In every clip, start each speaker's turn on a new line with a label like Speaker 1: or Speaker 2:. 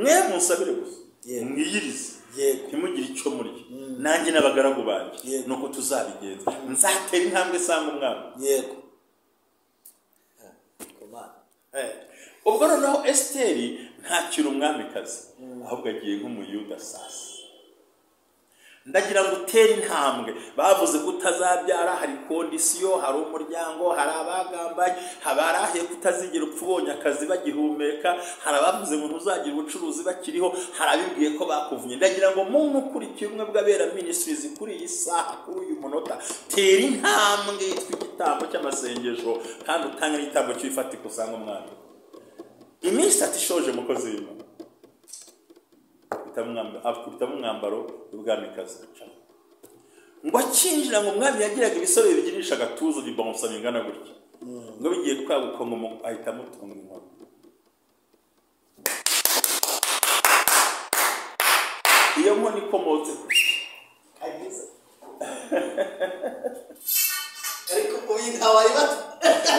Speaker 1: Mwe munsabire gusa, mwiyirize, ntimugire icyo murya, nanjye n'abagaragu banjye nuko tuzabigenza, nzatera intambwe sanga umwami.
Speaker 2: Yego.
Speaker 1: Ubwo noneho Esiteri ntakiri umwamikazi, ahubwo agiye nk'umuyuda sasa. Ndagira ngo utere intambwe. Bavuze ko utazabyara, hari kondisiyo, hari umuryango, hari abagambanye, habarahiye ko utazigera upfa ubonye akazi bagihumeka, hari abavuze ngo ntuzagira ubucuruzi bakiriho, hari abibwiye ko bakuvunye. Ndagira ngo muntu ukurikiye Ubumwe bw'Abera Ministries kuri iyi saha, kuri uyu munota, tera intambwe yitwa igitambo cy'amasengesho, kandi utange n'igitambo cy'ifatika usanga umwami. Iminsi itatu ishoje, mukozi w'Imana akubitamo umwambaro w'ubwamikazi, ngo akinjira ngo umwami yagiraga ibisore bigirisha agatuza bibonsa bingana gutya, ngo bigiye kwaguka ngo ahita amutunga inkoni. Iyo nkoni ikomotse
Speaker 2: ariko uyu ntawayi bato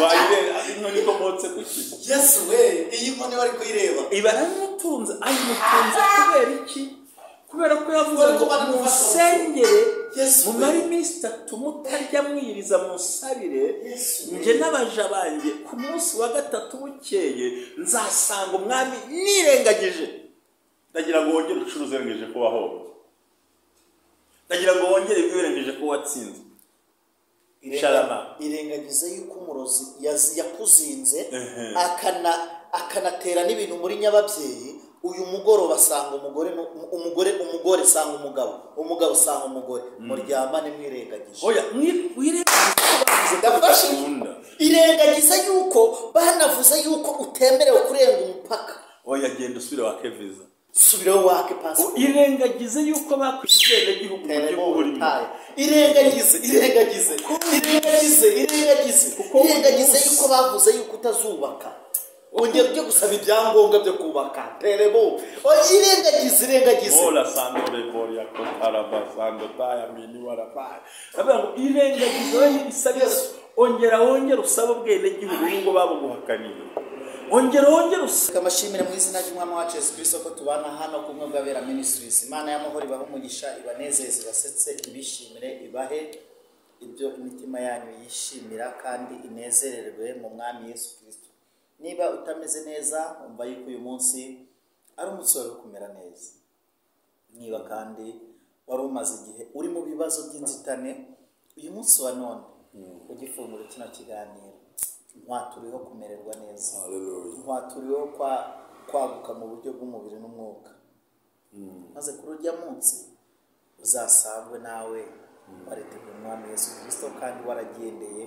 Speaker 1: wayireba, inkoni ikomotse kuki?
Speaker 2: Yesu we, iyi nkoni bari kuyireba
Speaker 1: iba aramutunze. Ayimutunze kubera iki? Kubera ko yavuze ngo musengere mumare iminsi itatu mutarya mwiriza, musabire njye n'abaja banjye, ku munsi wa gatatu bukeye nzasanga umwami nirengagije. Ndagira ngo wongere ucuruze wirengeje ko wahombye, ndagira ngo wongere wirengeje ko watsinze.
Speaker 2: Irengagiza yuko umurozi yakuzinze akanatera n'ibintu muri nyababyeyi. Uyu mugoroba asanga umugore, umugore umugore sanga umugabo, umugabo sanga umugore, muryamane mwirengagije.
Speaker 1: Oya,
Speaker 2: irengagiza yuko banavuze yuko utemerewe kurenga umupaka.
Speaker 1: Oya, genda usubire wake visa,
Speaker 2: subireho wake passport.
Speaker 1: Irengagize yuko bakwishyuye igihugu mu gihugu urimo.
Speaker 2: Irengagize, irengagize, irengagize, irengagize, irengagize yuko bavuze yuko utazubaka, ongera ujye gusaba ibyangombwa byo kubaka. Terebo, irengagize, irengagize.
Speaker 1: Ola sando reboria kotaraba sando taya mini waraba. Ndavuga ngo irengagize we isabe, ongera wongera usaba ubwene gihugu nubwo babuguhakaniye. Ongera wongera usaba.
Speaker 2: Amashimire mu izina ry'Umwami wacu Yesu Kristo ko tubana hano ku Bumwe bw'Abera Ministries. Imana y'amahoro ibahe umugisha, ibanezeze, ibasetse, ibishimire, ibahe ibyo imitima yanyu yishimira kandi inezererwe mu Mwami Yesu Kristo. Niba utameze neza, umva yuko uyu munsi ari umunsi wawe kumera neza. Niba kandi wari umaze igihe uri mu bibazo by'inzitane, uyu munsi wa none ugifungura kino kiganiro, ntwaturiho kumererwa neza, ntwaturiho kwaguka mu buryo bw'umubiri n'umwuka, maze kuri urya munsi uzasangwe nawe wariteguye Umwami Yesu Kristo kandi waragendeye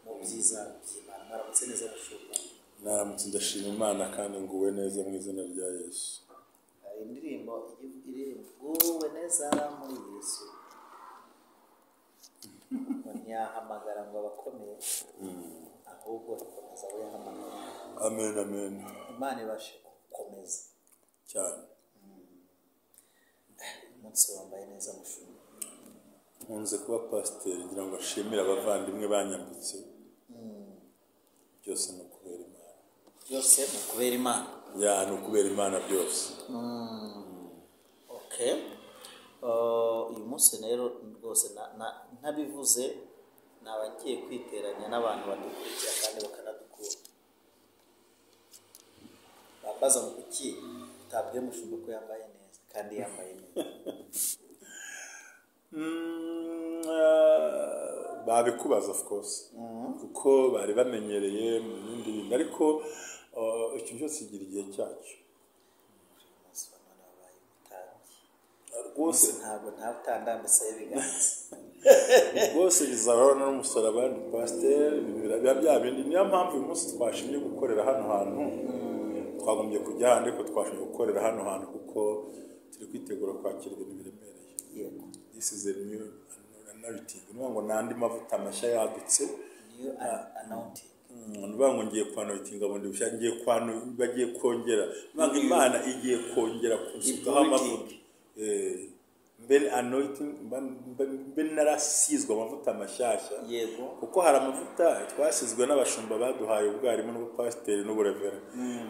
Speaker 2: mu byiza by'Imana. Mwaramutse neza mushumba?
Speaker 1: Naramutse, ndashima Imana kandi nguwe neza mu izina rya Yesu.
Speaker 2: Hari indirimbo iririmba nguwe neza muri Yesu, ngo ntiyahamagara ngo abakomeye, ahubwo ikomeza abo yahamagara.
Speaker 1: Amen, amen.
Speaker 2: Imana ibashe gukomeza
Speaker 1: cyane.
Speaker 2: Umunsi wambaye neza mushumba.
Speaker 1: Nkunze kuba pasiteri ngira ngo ashimire abavandimwe banyambitse. Byose ni ukubera Imana.
Speaker 2: Byose ni ukubera Imana.
Speaker 1: Ya, ni ukubera Imana byose.
Speaker 2: Okay. Uyu munsi rero rwose ntabivuze naba ngiye kwiteranya n'abantu badukurikira kandi bakanadukunda. Bambaza ngo kuki utabwiye mushumba ko yambaye neza kandi yambaye neza.
Speaker 1: Babikubaza of course, kuko bari bamenyereye mu bindi bintu, ariko ikintu cyose kigira igihe cyacyo.
Speaker 2: Rwose ntabwo ntawutandambitseho ibiganza.
Speaker 1: Rwose bizahora n'umusaraba ni pasiteri, biba bya bindi. Niyo mpamvu uyu munsi twashimye gukorera hano hantu, twagombye kujya ahandi ariko twashimye gukorera hano hantu kuko turi kwitegura kwakira ibintu biremereye.
Speaker 2: Yego.
Speaker 1: This is a new anointing. Ni ngo nandi mavuta mashya yadutse.
Speaker 2: New anointing.
Speaker 1: Ni ngo ngiye kwanointinga bundi bushya, ngiye kwano bagiye kongera. Ni ngo Imana igiye kongera kusukaho amavuta. Mbe anointing, mbe narasizwe amavuta mashyashya.
Speaker 2: Yego.
Speaker 1: Kuko hari amavuta twasizwe n'abashumba baduhaye ubwarimu n'ubupasiteri n'uburevera,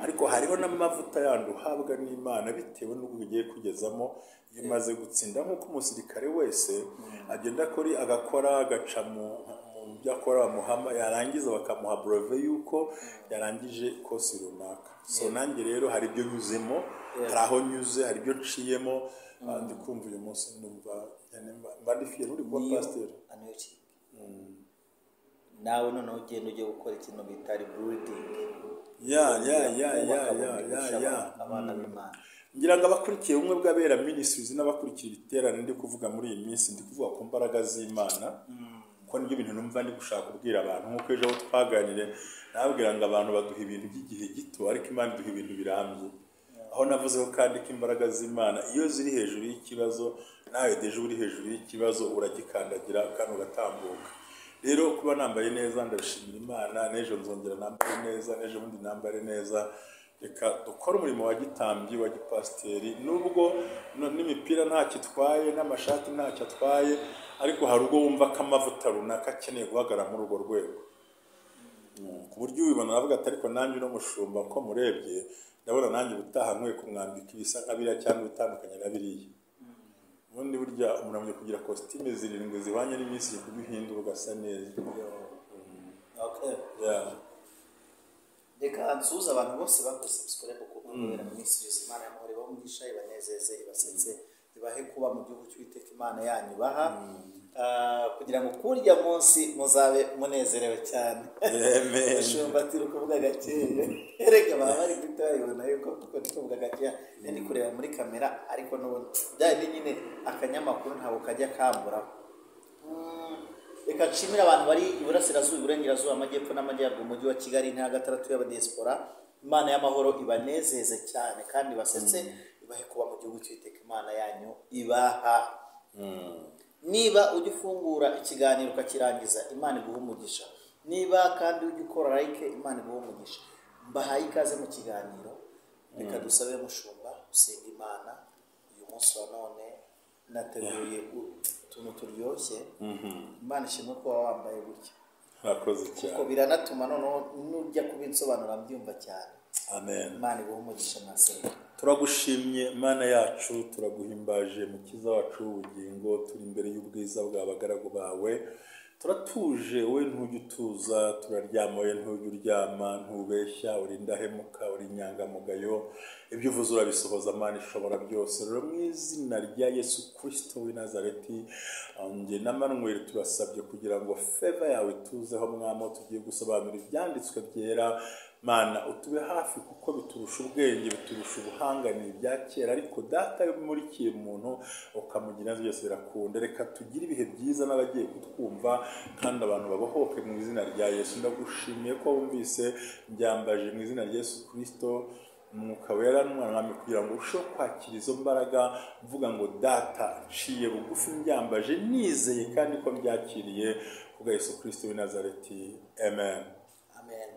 Speaker 1: ariko hariho n'amavuta yandi uhabwa n'Imana bitewe n'ubwo ugiye kugezamo. Iyo umaze gutsinda, nk'uko umusirikare wese agenda akora, agakora, agaca mu byo akora bamuhama, yarangiza bakamuha brevet y'uko yarangije course runaka. So nanjye rero hari ibyo nyuzemo, hari aho nyuze, hari ibyo nciyemo. Ndi kumva uyu munsi numva mba ndi fier uri kuba
Speaker 2: Niyo
Speaker 1: pasiteri.
Speaker 2: Anointing. Nawe noneho ugenda ujye gukora ikintu bita rebuilding,
Speaker 1: Ya.
Speaker 2: kubaka bundi bushya abana b'Imana.
Speaker 1: Ngira ngo abakurikiye Ubumwe bw'Abera Ministries n'abakurikiye ibiterane ndi kuvuga muri iyi minsi, ndi kuvuga ku mbaraga z'Imana, ko nibyo bintu numva ndi gushaka kubwira abantu. Nk'uko ejo aho twaganiriye nababwira ngo abantu baduha ibintu by'igihe gito, ariko Imana iduha ibintu birambye. Aho navuzeho kandi ko imbaraga z'Imana iyo ziri hejuru y'ikibazo, nawe déjà uri hejuru y'ikibazo, uragikandagira kandi ugatambuka. Rero kuba nambaye neza ndabishimira Imana. N'ejo nzongera nambare neza, n'ejo bundi nambare neza. Reka dukore umurimo wa gitambyi, wa gipasiteri, nubwo n'imipira ntacyo itwaye, n'amashati ntacyo atwaye, ariko hari ubwo wumva ko amavuta runaka akeneye guhagarara muri urwo rwego, ku buryo ubibona aravuga ati: "Ariko nanjye uno mushumba ko murebye, ndabona nanjye ubutaha nkwiye kumwambika ibisa nka biriya cyangwa ibitandukanye na biriya." Ubundi burya umuntu akwiye kugira kositime zirindwi zihwanye n'iminsi, kubihindura ugasa neza.
Speaker 2: Okay.
Speaker 1: Yeah.
Speaker 2: Reka nsuhuze abantu bose bakoze subscribe ku Kubera Ministries. Imana y'amahoro ibahe umugisha, ibanezeze, ibasetse, ibahe kuba mu gihugu cy'Uwiteka Imana yanyu ibaha. Kugira ngo kurya munsi muzabe munezerewe cyane.
Speaker 1: Amen.
Speaker 2: Mushumba ati kuvuga gakeya. Erega baba bari guhita babibona yuko kuko ndi kuvuga gakeya, ndi kureba muri kamera, ariko n'ubundi byari nyine akanyamakuru ntabwo kajya kamburaho. Reka nshimire abantu bari iburasirazuba, iburengerazuba, amajyepfo n'amajyaruguru, umujyi wa Kigali, intara gatandatu y'abadiyasipora. Imana y'amahoro ibanezeze cyane kandi ibasetse, ibahe kuba mu gihugu cy'Uwiteka Imana yanyu ibaha. Niba ujya ufungura ikiganiro ukakirangiza, Imana iguha umugisha. Niba kandi ujya ukora like, Imana iguha umugisha. Mbahaye ikaze mu kiganiro. Reka dusabe mushumba usenga Imana. Uyu munsi wa none nateguye utuntu turyoshye. Imana ishimwe kuba wambaye gutya,
Speaker 1: Murakoze
Speaker 2: kuko
Speaker 1: cyane.
Speaker 2: biranatuma noneho nujya kubinsobanura mbyumva cyane.
Speaker 1: Amen.
Speaker 2: Imana iguha umugisha, mwasenga.
Speaker 1: Turagushimye Mana yacu, turaguhimbaje Mukiza wacu w'ubugingo. Turi imbere y'ubwiza bw'abagaragu bawe, turatuje, wowe ntujya utuza, turaryama, wowe ntujya uryama. Ntubeshya, uri indahemuka, uri inyangamugayo, ibyo uvuze urabisohoza, Mana ishobora byose. Rero mu izina rya Yesu Kirisito w'i Nazareti, njye na Manuel turasabye kugira ngo favor yawe tuzeho. Mwami, aho tugiye gusobanura ibyanditswe byera, Mana utube hafi, kuko biturusha ubwenge, biturusha ubuhanga, ni ibya kera, ariko Data iyo umurikiye umuntu ukamugira neza byose birakunda. Reka tugire ibihe byiza n'abagiye kutwumva, kandi abantu babohoke mu izina rya Yesu. Ndagushimiye ko wumvise, mbyambaje mu izina rya Yesu Kirisito, Umwuka Wera n'Umwana Mwami, kugira ngo urusheho kwakira izo mbaraga. Mvuga ngo: "Data, nciye bugufi, mbyambaje nizeye kandi ko mbyakiriye kubwa Yesu Kirisito w'i Nazareti, amen."
Speaker 2: Amen.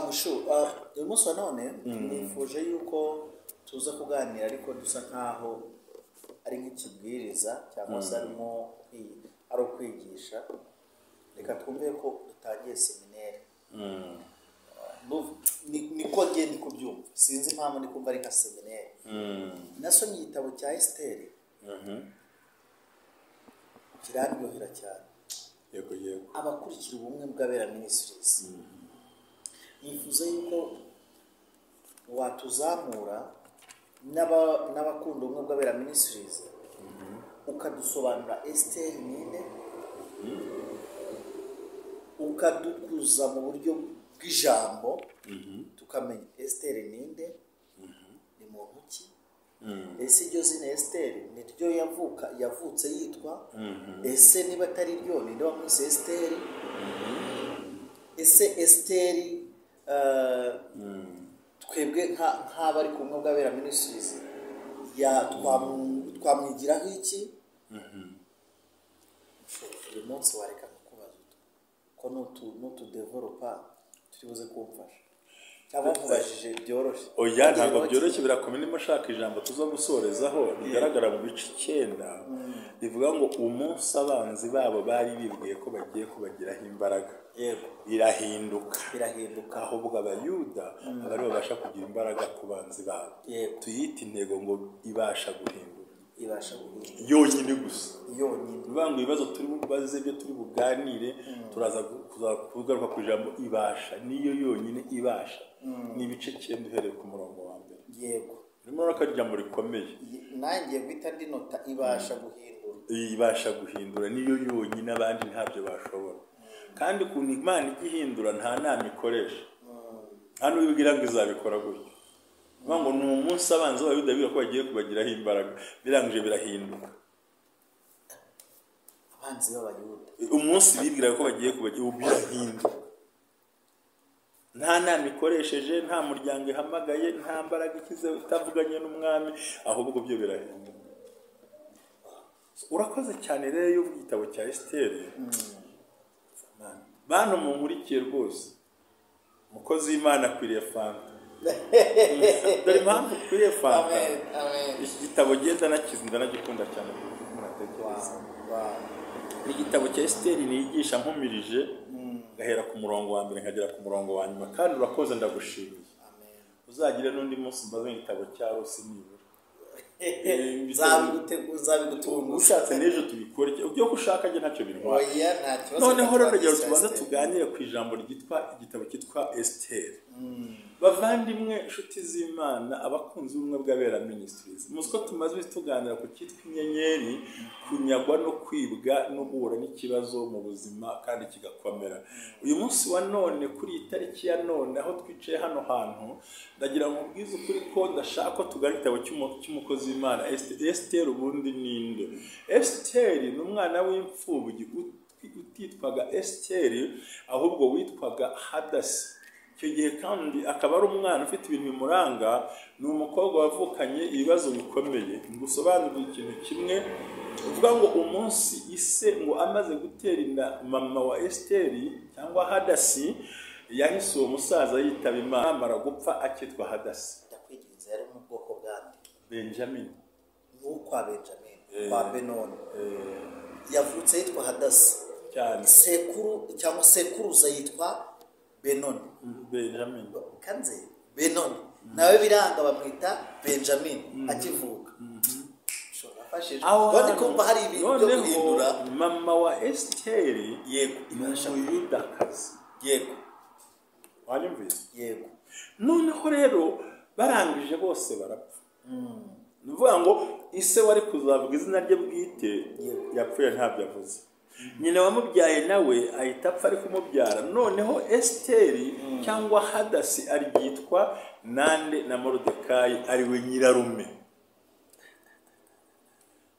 Speaker 2: Mushu, uyu munsi wa none nifuje yuko tuza kuganira, ariko dusa nkaho ari nk'ikibwiriza cyangwa se arimo ari ukwigisha. Reka twumve ko dutangiye semineri. Niko ngiye ndi kubyumva, sinzi impamvu ndi kumva ari nka semineri. Nasomye igitabo cya Esiteri, kirandyohera cyane.
Speaker 1: Yego yego.
Speaker 2: Abakurikira Ubumwe bw'Abera Ministries, nifuza yuko watuzamura n'abakunda Ubumwe bw'Abera Ministries, ukadusobanura Esiteri ninde, ukadukuza mu buryo bw'ijambo, tukamenya Esiteri ninde, ni muntu ki, ese iryo zina Esiteri ni ryo yavuka yavutse yitwa, ese niba atari ryo ninde wamwise Esiteri, ese Esiteri twebwe nk'abari ku Bumwe bw'Abera Ministries twamwigiraho iki? Uyu munsi wareka kukubaza utu ko nutudevelopa turi buze kumfasha. Cyangwa nkubajije byoroshye?
Speaker 1: Oya, ntabwo byoroshye, birakomeye. Niba ushaka ijambo tuza gusorezaho rigaragara mu bice 9, rivuga ngo umunsi abanzi babo bari bibwiye ko bagiye kubagiraho imbaraga,
Speaker 2: yego
Speaker 1: birahinduka,
Speaker 2: birahinduka,
Speaker 1: ahubwo Abayuda abari babasha kugira imbaraga ku banzi babo. Tuyite intego ngo ibasha guhindura,
Speaker 2: ibasha guhindura
Speaker 1: yonyine gusa,
Speaker 2: yonyine.
Speaker 1: Bivuga ngo ibibazo turi bubaze, ibyo turi buganire, turaza kugaruka ku ijambo ibasha, niyo yonyine ibasha. Ni ibice 9 uhereye ku murongo wa mbere.
Speaker 2: Yego.
Speaker 1: Urimo urabona ko ari ijambo rikomeye.
Speaker 2: Nanjye guhita ndinota, ibasha guhindura.
Speaker 1: Ibasha guhindura, niyo yonyine, abandi ntabyo bashobora. Kandi ukuntu Imana ijya ihindura, nta nama ikoresha, nta n'ubibwira ngo izabikora gutyo. Bivuga ngo ni umunsi abanzi b'Abayuda bibwira ko bagiye kubagiraho imbaraga, birangije birahinduka.
Speaker 2: Abanzi b'Abayuda
Speaker 1: umunsi bibwiraga ko bagiye kubagira, ubu birahinduka. Nta nama ikoresheje, nta muryango ihamagaye, nta mbaraga ikize, itavuganye n'umwami, ahubwo byo birahinduka. Urakoze cyane rero. Iyo uvuga igitabo cya Esiteri, bantu munkurikiye rwose, umukozi w'Imana akwiriye fanta. Dore impamvu ukwiriye fanta.
Speaker 2: Amen, amen.
Speaker 1: Iki gitabo genda nakizi, ndanagikunda cyane kuko umuntu atekereza. Ni igitabo cya Esiteri nigisha mpumirije, ngahera ku murongo wa mbere nkagera ku murongo wa nyuma. Kandi urakoze, ndagushimiye.
Speaker 2: Amen.
Speaker 1: Uzagire n'undi munsi mbaze igitabo cya Rusi nibura.
Speaker 2: Nzabigutunguza.
Speaker 1: Ushatse n'ejo tubikore, ibyo ushaka njye ntacyo bintwaye.
Speaker 2: Oya, nta kibazo.
Speaker 1: Noneho rero rero
Speaker 2: Cya
Speaker 1: tubanza
Speaker 2: Esiteri.
Speaker 1: tuganire ku ijambo ryitwa, igitabo cyitwa Esiteri. Bavandimwe, inshuti z'Imana, abakunzi b'Ubumwe bw'Abera Ministries, muzi ko tumaze iminsi tuganira ku cyitwa inyenyeri, kunyagwa no kwibwa no guhura n'ikibazo mu buzima kandi kigakomera. Uyu munsi wa none, kuri iyi tariki ya none, aho twicaye hano hantu, ndagira ngo ubwize ukuri ko ndashaka ko tugana igitabo cy'umukozi w'Imana Esiteri. Esiteri ubundi ninde? Esiteri ni umwana w'imfubyi utitwaga Esiteri, ahubwo witwaga Hadasi icyo gihe, kandi akaba ari umwana ufite ibintu bimuranga. Ni umukobwa wavukanye ibibazo bikomeye. Ngusobanurire ikintu kimwe, uvuga ngo umunsi ise ngo amaze gutera inda mama wa Esiteri cyangwa Hadasi, yahise uwo musaza yitaba Imana, amara gupfa akitwa Hadasi.
Speaker 2: Ndakwinginze, yari mu bwoko bwande?
Speaker 1: Benjamin.
Speaker 2: Nk'ukwa Benjamin, kwa Benoni. Yavutse yitwa Hadasi.
Speaker 1: Cyane.
Speaker 2: Sekuru cyangwa sekuruza yitwa Benoni.
Speaker 1: Benjamin.
Speaker 2: Kanze Benoni nawe biranga, bamwita Benjamin akivuka. Nafashijwe.
Speaker 1: Aho
Speaker 2: Ubundi
Speaker 1: hantu,
Speaker 2: kumva hari ibintu byo
Speaker 1: noneho
Speaker 2: guhindura.
Speaker 1: Mama wa Esiteri
Speaker 2: Yego.
Speaker 1: ni
Speaker 2: Ibasha.
Speaker 1: Umuyudakazi.
Speaker 2: Yego.
Speaker 1: Wanyumvise?
Speaker 2: Yego.
Speaker 1: Noneho rero barangije bose barapfa. Ni ukuvuga ngo ise wari kuzavuga izina rye bwite yapfuye ntabyo avuze, nyina wamubyaye nawe ahita apfa ari kumubyara. Noneho Esiteri cyangwa Hadasi aryitwa nande? Na Moridekayi, ariwe nyirarume.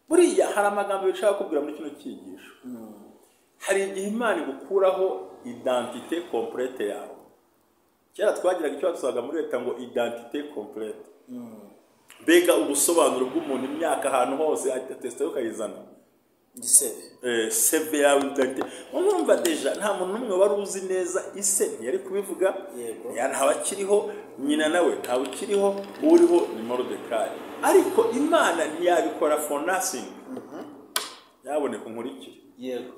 Speaker 1: Buriya hari amagambo bishaka kubwira muri kino cyigisho. Hari igihe Imana igukuraho identité complète yawe. Kera twagiraga icyo badusaga muri leta ngo identité complète, mbega ubusobanuro bw'umuntu, imyaka, ahantu hose, attestation ukayizana.
Speaker 2: Gisebe.
Speaker 1: CV yawe, identité. Urumva déjà nta muntu n'umwe wari uzi neza ise, ntiyari kubivuga. Ntawe akiriho, nyina nawe ntawe ukiriho, uriho ni Moridekayi. Ariko Imana ntiyabikora for nothing. Yaboneka, unkurikire.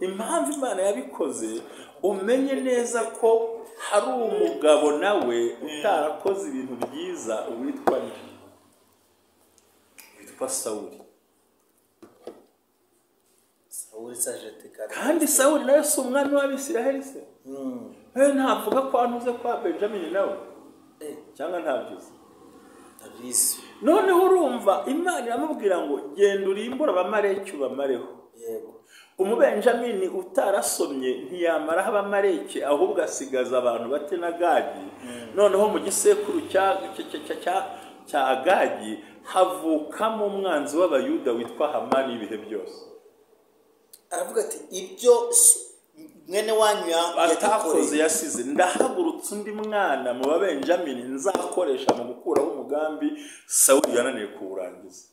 Speaker 1: Impamvu Imana yabikoze, umenye neza ko hari umugabo nawe utarakoze ibintu byiza witwa nde? Witwa Sawuli.
Speaker 2: Sawuli sajete kare.
Speaker 1: Kandi Sawuli nawe si umwami w'Abisiraheli se? Nawe ntavuga ko antuze kwa Benjamin nawe? Cyangwa ntabyo uzi?
Speaker 2: Ndabizi.
Speaker 1: Noneho urumva Imana iramubwira ngo genda urimbure Abamaleki, ubamareho. Umubenjamini utarasomye ntiyamaraho Abamaleki, ahubwo asigaza abantu bate na Gagi. Noneho mu gisekuru cya Agagi havukamo umwanzi w'Abayuda witwa Hamani y'ibihe byose.
Speaker 2: Aravuga ati ibyo mwene wanyu
Speaker 1: atakoze
Speaker 2: yadukoreye.
Speaker 1: Yasize ndahagurutse undi mwana mu Babenjamini nzakoresha mu gukuraho umugambi Sawuli yananiwe kuwurangiza.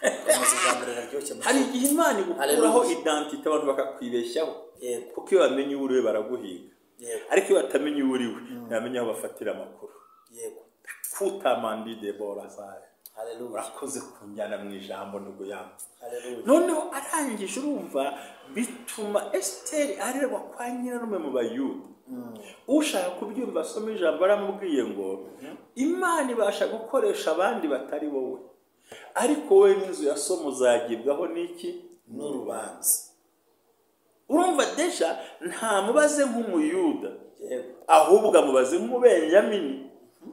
Speaker 2: Komeza, ijambo riraryoshye.
Speaker 1: Hari igihe Imana igukuraho
Speaker 2: Hallelujah.
Speaker 1: identité, abantu bakakwibeshyaho, kuko iyo bamenye uwo uriwe baraguhiga. Ariko iyo batamenya uwo uri we, ntibamenya aho bafatira amakuru.
Speaker 2: Yego.
Speaker 1: Kutamandi Debora zayo.
Speaker 2: Haleluya.
Speaker 1: Urakoze kunjyana mu ijambo nubwo yamba.
Speaker 2: Haleluya.
Speaker 1: Noneho arangije, urumva bituma Esiteri arerwa kwa nyirarume mu Bayuda. Ushaka kubyumva asoma ijambo, aramubwiye ngo Imana ibasha gukoresha abandi batari wowe, ariko wowe n'inzu ya so muzagibwaho n'iki?
Speaker 2: N'urubanza.
Speaker 1: Urumva déjà ntamubaze nk'Umuyuda,
Speaker 2: Yego.
Speaker 1: ahubwo amubaze nk'Umubenyamini,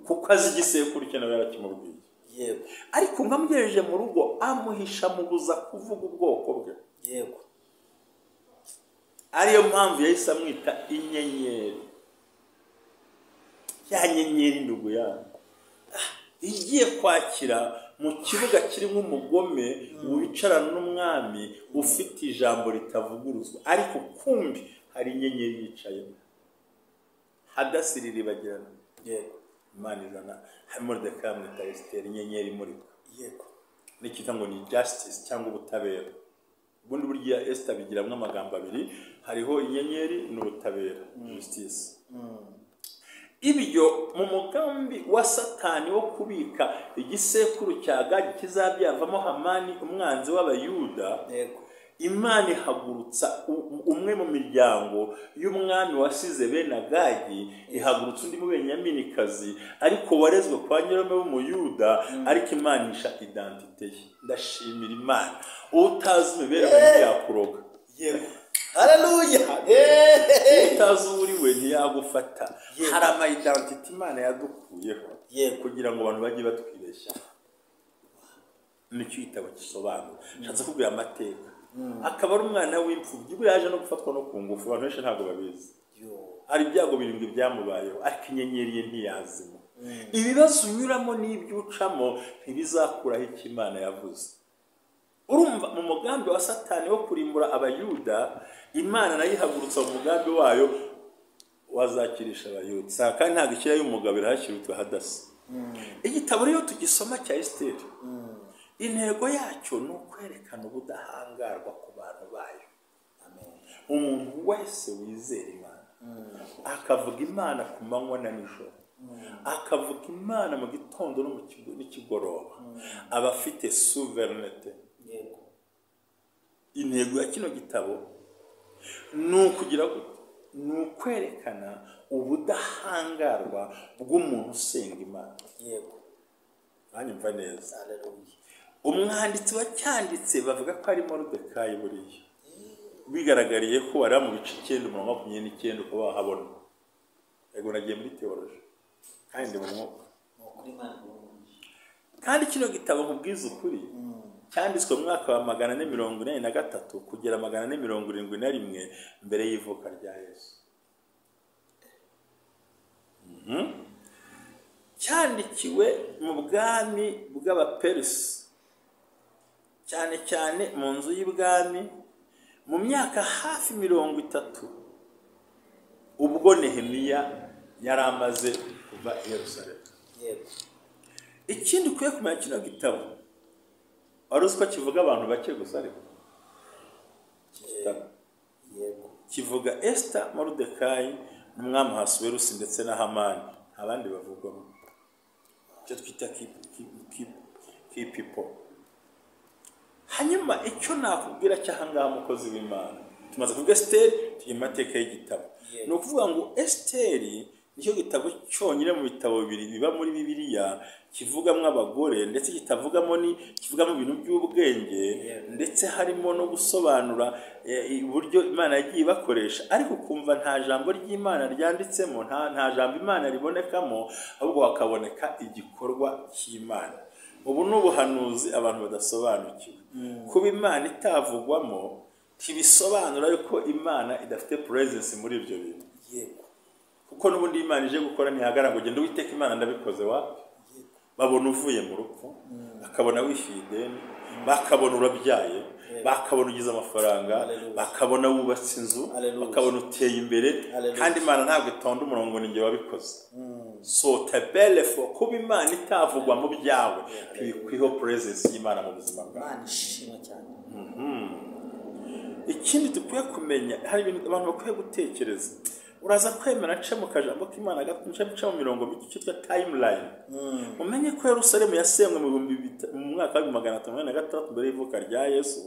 Speaker 1: kuko azi igisekuru cye, nawe yarakimubwiye.
Speaker 2: Yego.
Speaker 1: Ariko ngo amugejeje mu rugo amuhisha, amubuza kuvuga ubwoko bwe.
Speaker 2: Yego.
Speaker 1: Ariyo mpamvu yahise amwita inyenyeri, ya nyenyeri ndugu yabo igiye kwakira mu kibuga kirimo umugome wicarana n'umwami ufite ijambo ritavuguruzwa, ariko kumbi hari inyenyeri yicayemo hadasiri ribagirana.
Speaker 2: Yego.
Speaker 1: Imana izana Moridekayi, amwita Esiteri, inyenyeri imurika.
Speaker 2: Yego.
Speaker 1: N'icyitwa ngo ni justice cyangwa ubutabera. Ubundi burya Esita bigiramo amagambo abiri, hariho inyenyeri n'ubutabera, justice. Ibyo mu mugambi wa Satani wo kubika igisekuru cya Gagi kizabyavamo Hamani, umwanzi w'Abayuda,
Speaker 2: Yego.
Speaker 1: Imana ihagurutsa umwe mu miryango y'umwami wasize bene Agagi, ihagurutsa undi Mubenyaminikazi ariko warezwe kwa nyirarume w'Umuyuda, ariko Imana isha identité ye. Ndashimira Imana, utazi imibereho ntiyakuroga.
Speaker 2: Yego, haleluya. Hey!
Speaker 1: Utazi uwo uri we ntiyagufata.
Speaker 2: Yego.
Speaker 1: Hari ama identité Imana yadukuyeho
Speaker 2: Yego.
Speaker 1: kugira ngo abantu bajye batwibeshya. Nicyo igitabo gisobanura. Nshatse kubwira amateka, akaba ari umwana w'imfubyi, ubwo yaje no gufatwa no ku ngufu, abantu benshi ntabwo babizi.
Speaker 2: Yo.
Speaker 1: Hari ibyago birindwi byamubayeho, ariko inyenyeri ye ntiyazima. Ibibazo unyuramo n'ibyo ucamo ntibizakuraho icyo Imana yavuze. Urumva mu mugambi wa Satani wo kurimbura Abayuda, Imana nayo ihagurutsa mu mugambi wayo wazakirisha Abayuda. Saka kandi ntabwo ishyirayo umugabo, irahashyira utwa Hadasa. Igitabo rero tugisoma cya Esiteri, intego yacyo ni ukwerekana ubudahangarwa ku bantu bayo.
Speaker 2: Amen.
Speaker 1: Umuntu wese wizera Imana, akavuga Imana ku manywa na nijoro, akavuga Imana mu gitondo no mu n'ikigoroba, aba afite souveraineté.
Speaker 2: Yego.
Speaker 1: Intego ya kino gitabo ni ukugira gute? Ni ukwerekana ubudahangarwa bw'umuntu usenga Imana.
Speaker 2: Yego.
Speaker 1: Uranyumva neza?
Speaker 2: Haleluya.
Speaker 1: Umwanditsi wacyanditse bavuga ko ari Moridekayi. Buriya bigaragariye ko wari mu bice 9 umurongo 29 ukaba wahabona. Yego, nagiye muri théologie kandi ndi mu mwuka.
Speaker 2: Ni ukuri, Imana iguhe.
Speaker 1: Kandi kino gitabo, nkubwiza ukuri, cyanditswe mu mwaka wa 483 kugera 471 mbere y'ivuka rya Yesu. Cyandikiwe mu bwami bw'Abaperisi, cyane cyane mu nzu y'ibwami, mu myaka hafi 30 ubwo Nehemiya yari amaze kuva i Yerusalemu.
Speaker 2: Yego.
Speaker 1: Ikindi ukwiye kumenya, kino gitabo wari uzi ko kivuga abantu bake gusa? Ariko iki gitabo
Speaker 2: Yego.
Speaker 1: kivuga Esita, Moridekayi n'umwami Ahasuwerusi ndetse na Hamani. Nta bandi bavugwamo, icyo twita key people. Hanyuma icyo nakubwira cy'ahangaha, mukozi w'Imana, tumaze kuvuga Esiteri, tugiye mu mateka y'igitabo.
Speaker 2: Yego.
Speaker 1: Ni ukuvuga ngo Esiteri nicyo gitabo cyonyine mu bitabo bibiri biba muri Bibiliya kivugamo abagore, ndetse kitavugamo ni kivugamo ibintu by'ubwenge, ndetse harimo no gusobanura uburyo Imana yagiye ibakoresha, ariko ukumva nta jambo ry'Imana ryanditsemo, nta jambo Imana ribonekamo, ahubwo hakaboneka igikorwa cy'Imana. Ubu ni ubuhanuzi abantu badasobanukiwe. Kuba Imana itavugwamo ntibisobanura yuko Imana idafite presence muri ibyo bintu,
Speaker 2: Yego.
Speaker 1: kuko n'ubundi Imana ije gukora ntihagarara ngo ugende witeka Imana ndabikoze wapi. Babona uvuye mu rupfu, bakabona wishyuye ideni, bakabona urabyaye, bakabona ugize amafaranga,
Speaker 2: Hallelujah.
Speaker 1: bakabona wubatse inzu,
Speaker 2: Hallelujah.
Speaker 1: bakabona uteye imbere.
Speaker 2: Hallelujah.
Speaker 1: Kandi Imana ntabwo itonda umurongo, ni njye wabikoze. So therefore, kuba Imana itavugwa mu byawe ntibikwiho presence y'Imana mu buzima bwawe.
Speaker 2: Imana ishimwe cyane.
Speaker 1: Ikindi dukwiye kumenya, hari ibintu abantu bakwiye gutekereza. Uraza kwemera nce mu kajambo k'Imana gato, nce mu mirongo mike cyitwa timeline. Umenye ko Yerusalemu yasenywe mu mwaka wa 586 mbere y'ivuka rya Yesu.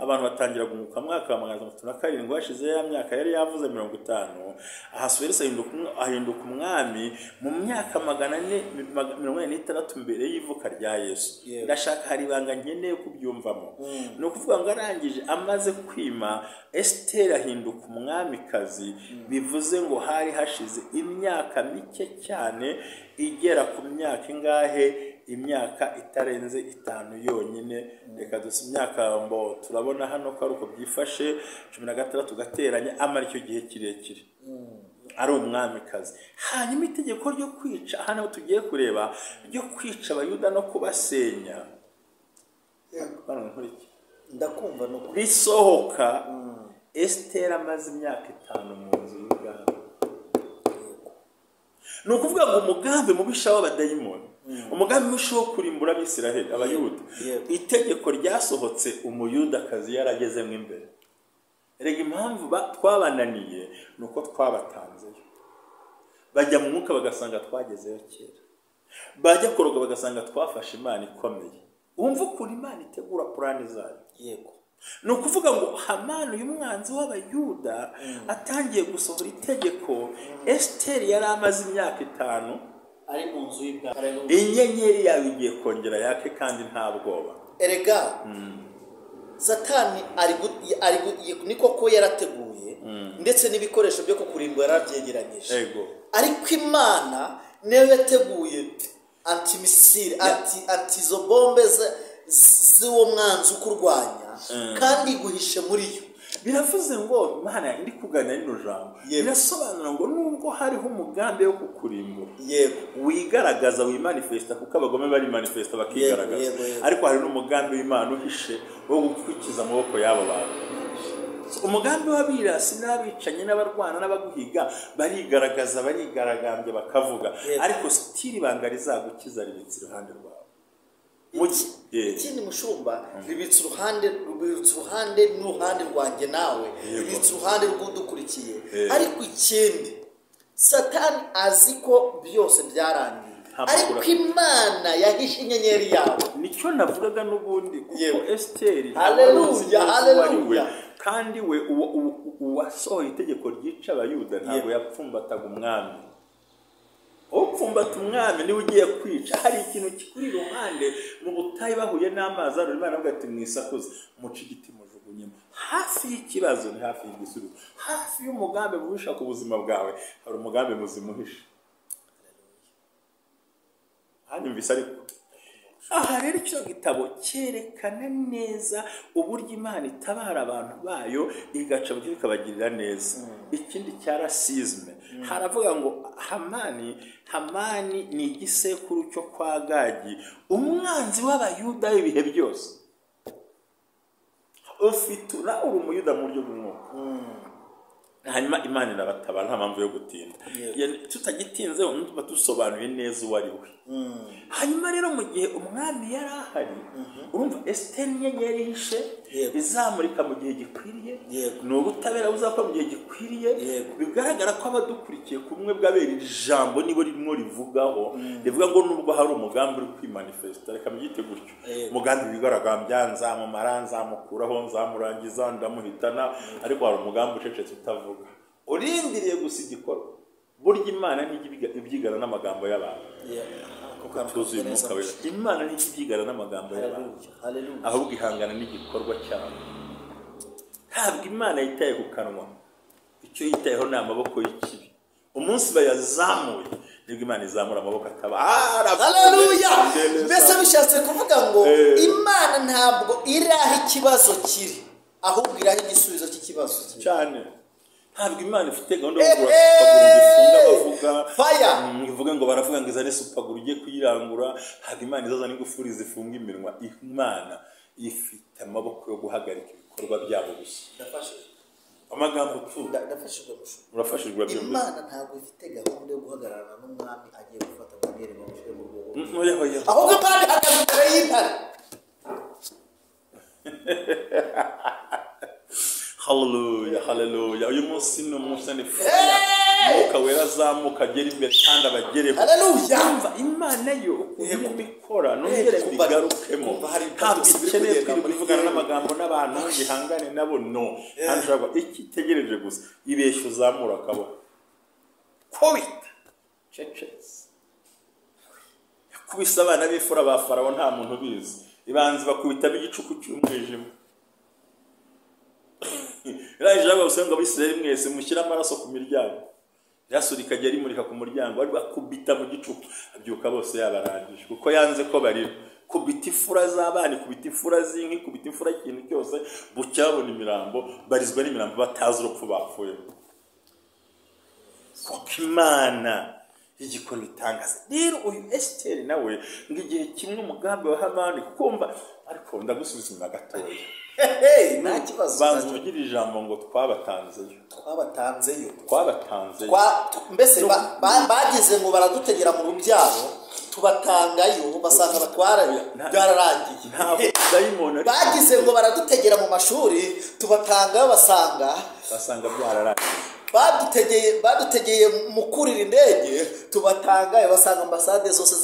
Speaker 1: Abantu batangira guhunguka mu mwaka wa 537, hashize ya myaka yari yavuze 50. Ahasuwerusi ahinduka umwami mu myaka 446 mbere y'ivuka rya Yesu. Ndashaka hari ibanga nkeneye kubyumvamo. Ni ukuvuga ngo arangije amaze kwima, Esiteri ahinduka umwamikazi, bivuze ngo hari hashize imyaka mike cyane igera ku myaka ingahe? Imyaka itarenze 5 yonyine. Reka dusa imyaka mbo turabona hano ko ari uko byifashe, 16 gateranya, amara icyo gihe kirekire ari umwamikazi. Hanyuma itegeko ryo kwica, hano tugiye kureba ryo kwica Abayuda no kubasenya,
Speaker 2: ndakumva no
Speaker 1: risohoka. Esiteri amaze imyaka 5 mu nzu y'ubwami. Ni ukuvuga ngo umugambi mubisha w'abadayimoni, umugambi mubisha wo kurimbura Abisiraheli, Abayuda, itegeko ryasohotse umuyudakazi yaragezemo imbere. Erega impamvu twabananiye ni uko twabatanzeyo, bajya mu mwuka bagasanga twagezeyo kera, bajya kuroga bagasanga twafashe Imana ikomeye. Wumva ukuntu Imana itegura purani zayo.
Speaker 2: Yego.
Speaker 1: Ni ukuvuga ngo Hamani uyu mwanzi w'Abayuda atangiye gusohora itegeko, Esiteri yari amaze imyaka 5
Speaker 2: ari mu nzu y'ibwami.
Speaker 1: Inyenyeri yawe igiye kongera yake kandi nta bwoba.
Speaker 2: Erega Satani ari niko ko yarateguye, ndetse n'ibikoresho byo kukurimbura yarabyegeranyije. Ariko Imana niyo yateguye antimisile, anti izo bombe z'uwo mwanzi ukurwanya, kandi iguhishe muri yo.
Speaker 1: Biravuze ngo Imana iri kuganira rino jambo, birasobanura ngo nubwo hariho umugambi wo kukurimbura,
Speaker 2: yego,
Speaker 1: wigaragaza, wimanifesta, kuko abagome bari manifesta bakigaragaza, ariko hari n'umugambi w'Imana uhishe wo gukwikiza amaboko y'abo bantu. Umugambi w'abirasi n'abicanyi n'abarwana n'abaguhiga barigaragaza, barigaragambye bakavuga, ariko sitiri ibanga rizagukiza ribitse iruhande rwawe.
Speaker 2: Ikindi mushumba, ribitse uruhande, ribitse uruhande n'uruhande rwanjye nawe, ribitse uruhande rw'udukurikiye. Ariko ikindi, Satani azi ko byose byarangiye, ariko Imana yahishe inyenyeri yawe.
Speaker 1: Nicyo navugaga n'ubundi, kuko Esiteri,
Speaker 2: haleluya, haleluya,
Speaker 1: kandi we uwasohoye itegeko ryica Abayuda ntabwo yapfumbataga umwami. Upfumbata umwami niwe ugiye kwica. Hari ikintu kikuri iruhande mu butayu, bahuye n'amazi arura, Imana avuga ati mwisakuze, muce igiti mujugunyemo. Hafi y'ikibazo ni hafi y'igisubizo, hafi y'umugambi mubisha ku buzima bwawe hari umugambi muzima uhishe. Hanyumvise ariko aha rero icyo gitabo cyerekana neza uburyo Imana itabara abantu bayo, igaca bugufi ikabagirira neza. Ikindi cya rasisme, haravuga ngo Hamani ni igisekuru cyo kwa Gagi, umwanzi w'Abayuda ibihe byose. Ufite uri umuyuda mu buryo bw'umwuka. Hanyuma Imana irabatabara, nta mpamvu yo gutinda. Tutagitinze tuba dusobanuye neza uwo ari we. Hanyuma rero mu gihe umwami yari ahari, urumva Esiteri inyenyeri ihishe izamurika mu gihe gikwiriye, ni ubutabera buzakora mu gihe gikwiriye. Bigaragara ko abadukurikiye kumwe bw'abera ijambo nibo ririmo rivugaho, rivuga ngo nubwo hari umugambi uri kwimanifesta, reka mbyite gutyo, umugambi wigaragambya, nzamumara, nzamukuraho, nzamurangiza, ndamuhitana, ariko hari umugambi ucecetse utavuga, urindiriye gusa igikorwa. Burya Imana ntijya ibyigana n'amagambo y'abantu. Tuzuye umwuka wera. Imana ntijya ibyigana n'amagambo y'abantu, ahubwo ihangana n'igikorwa cyabo. Ntabwo Imana yitaye ku kanwa, icyo yitayeho ni amaboko y'ikibi. Umunsi bayazamuye nibwo Imana izamura amaboko ataba.
Speaker 2: Haleluya! Mbese bishatse kuvuga ngo Imana ntabwo iraha ikibazo kiri, ahubwo iraha igisubizo cy'ikibazo
Speaker 1: cyane. Ntabwo Imana ifite gahunda yo kugura supaguru ngo ifunge abavuga, ivuge ngo baravuga ngo izane supaguru ugiye kuyirangura. Ntabwo Imana izazana ingufuri zifunga iminwa. Imana ifite amaboko yo guhagarika ibikorwa byabo gusa. Amagambo
Speaker 2: ndafashijwe.
Speaker 1: Urafashijwe.
Speaker 2: Imana ntabwo ifite gahunda yo guhagararana n'umwami agiye gufata Daniel ngo amushyire mu rwobo, ahubwo Imana ihagaze imbere y'intare.
Speaker 1: Hallelujah, hallelujah. Uyu munsi ni umunsi ni fire. Umwuka wera azamuka agera imbere kandi abagereho.
Speaker 2: Haleluya.
Speaker 1: Umva Imana yo ukuntu ikora, nongere mbigarukemo, ntabwo ikeneye kwivugana n'amagambo n'abantu gihangane nabo, no ntabwo icyo itegereje gusa ibeshya uzamura akaboko kubita cecetse yakubise abana b'imfura ba Farawo nta muntu ubizi, ibanza bakubita b'igicuku cy'umwijima. Irangije avuga ngo Abisirayeli mwese mushyire amaraso ku miryango, iraso rikajya rimurika ku muryango, ariko akubita mu gicuku abyuka bose yabarangije kuko yanze ko barira. Kubita imfura z'abana, kubita imfura z'inka, kubita imfura ikintu cyose, bucya babona imirambo, barizwa n'imirambo batazi urupfu bapfuye. Kuko Imana igikora ibitangaza. Rero uyu Esiteri nawe ngo igihe kimwe umugambi wa Hamani kumva, ariko ndagusubiza inyuma gatoya.
Speaker 2: Nta kibazo.
Speaker 1: Banza uvugire ijambo ngo twabatanzeyo.
Speaker 2: Twabatanzeyo.
Speaker 1: Twabatanzeyo.
Speaker 2: Mbese bagize ngo baradutegera mu rubyaro, tubatangayo basanga batwara byararangiye.
Speaker 1: Ntabwo dayimoni
Speaker 2: bagize ngo baradutegera mu mashuri, tubatangayo basanga
Speaker 1: byararangiye.
Speaker 2: Badutegeye mu kurira indege, tubatangayo basanga ambasade zose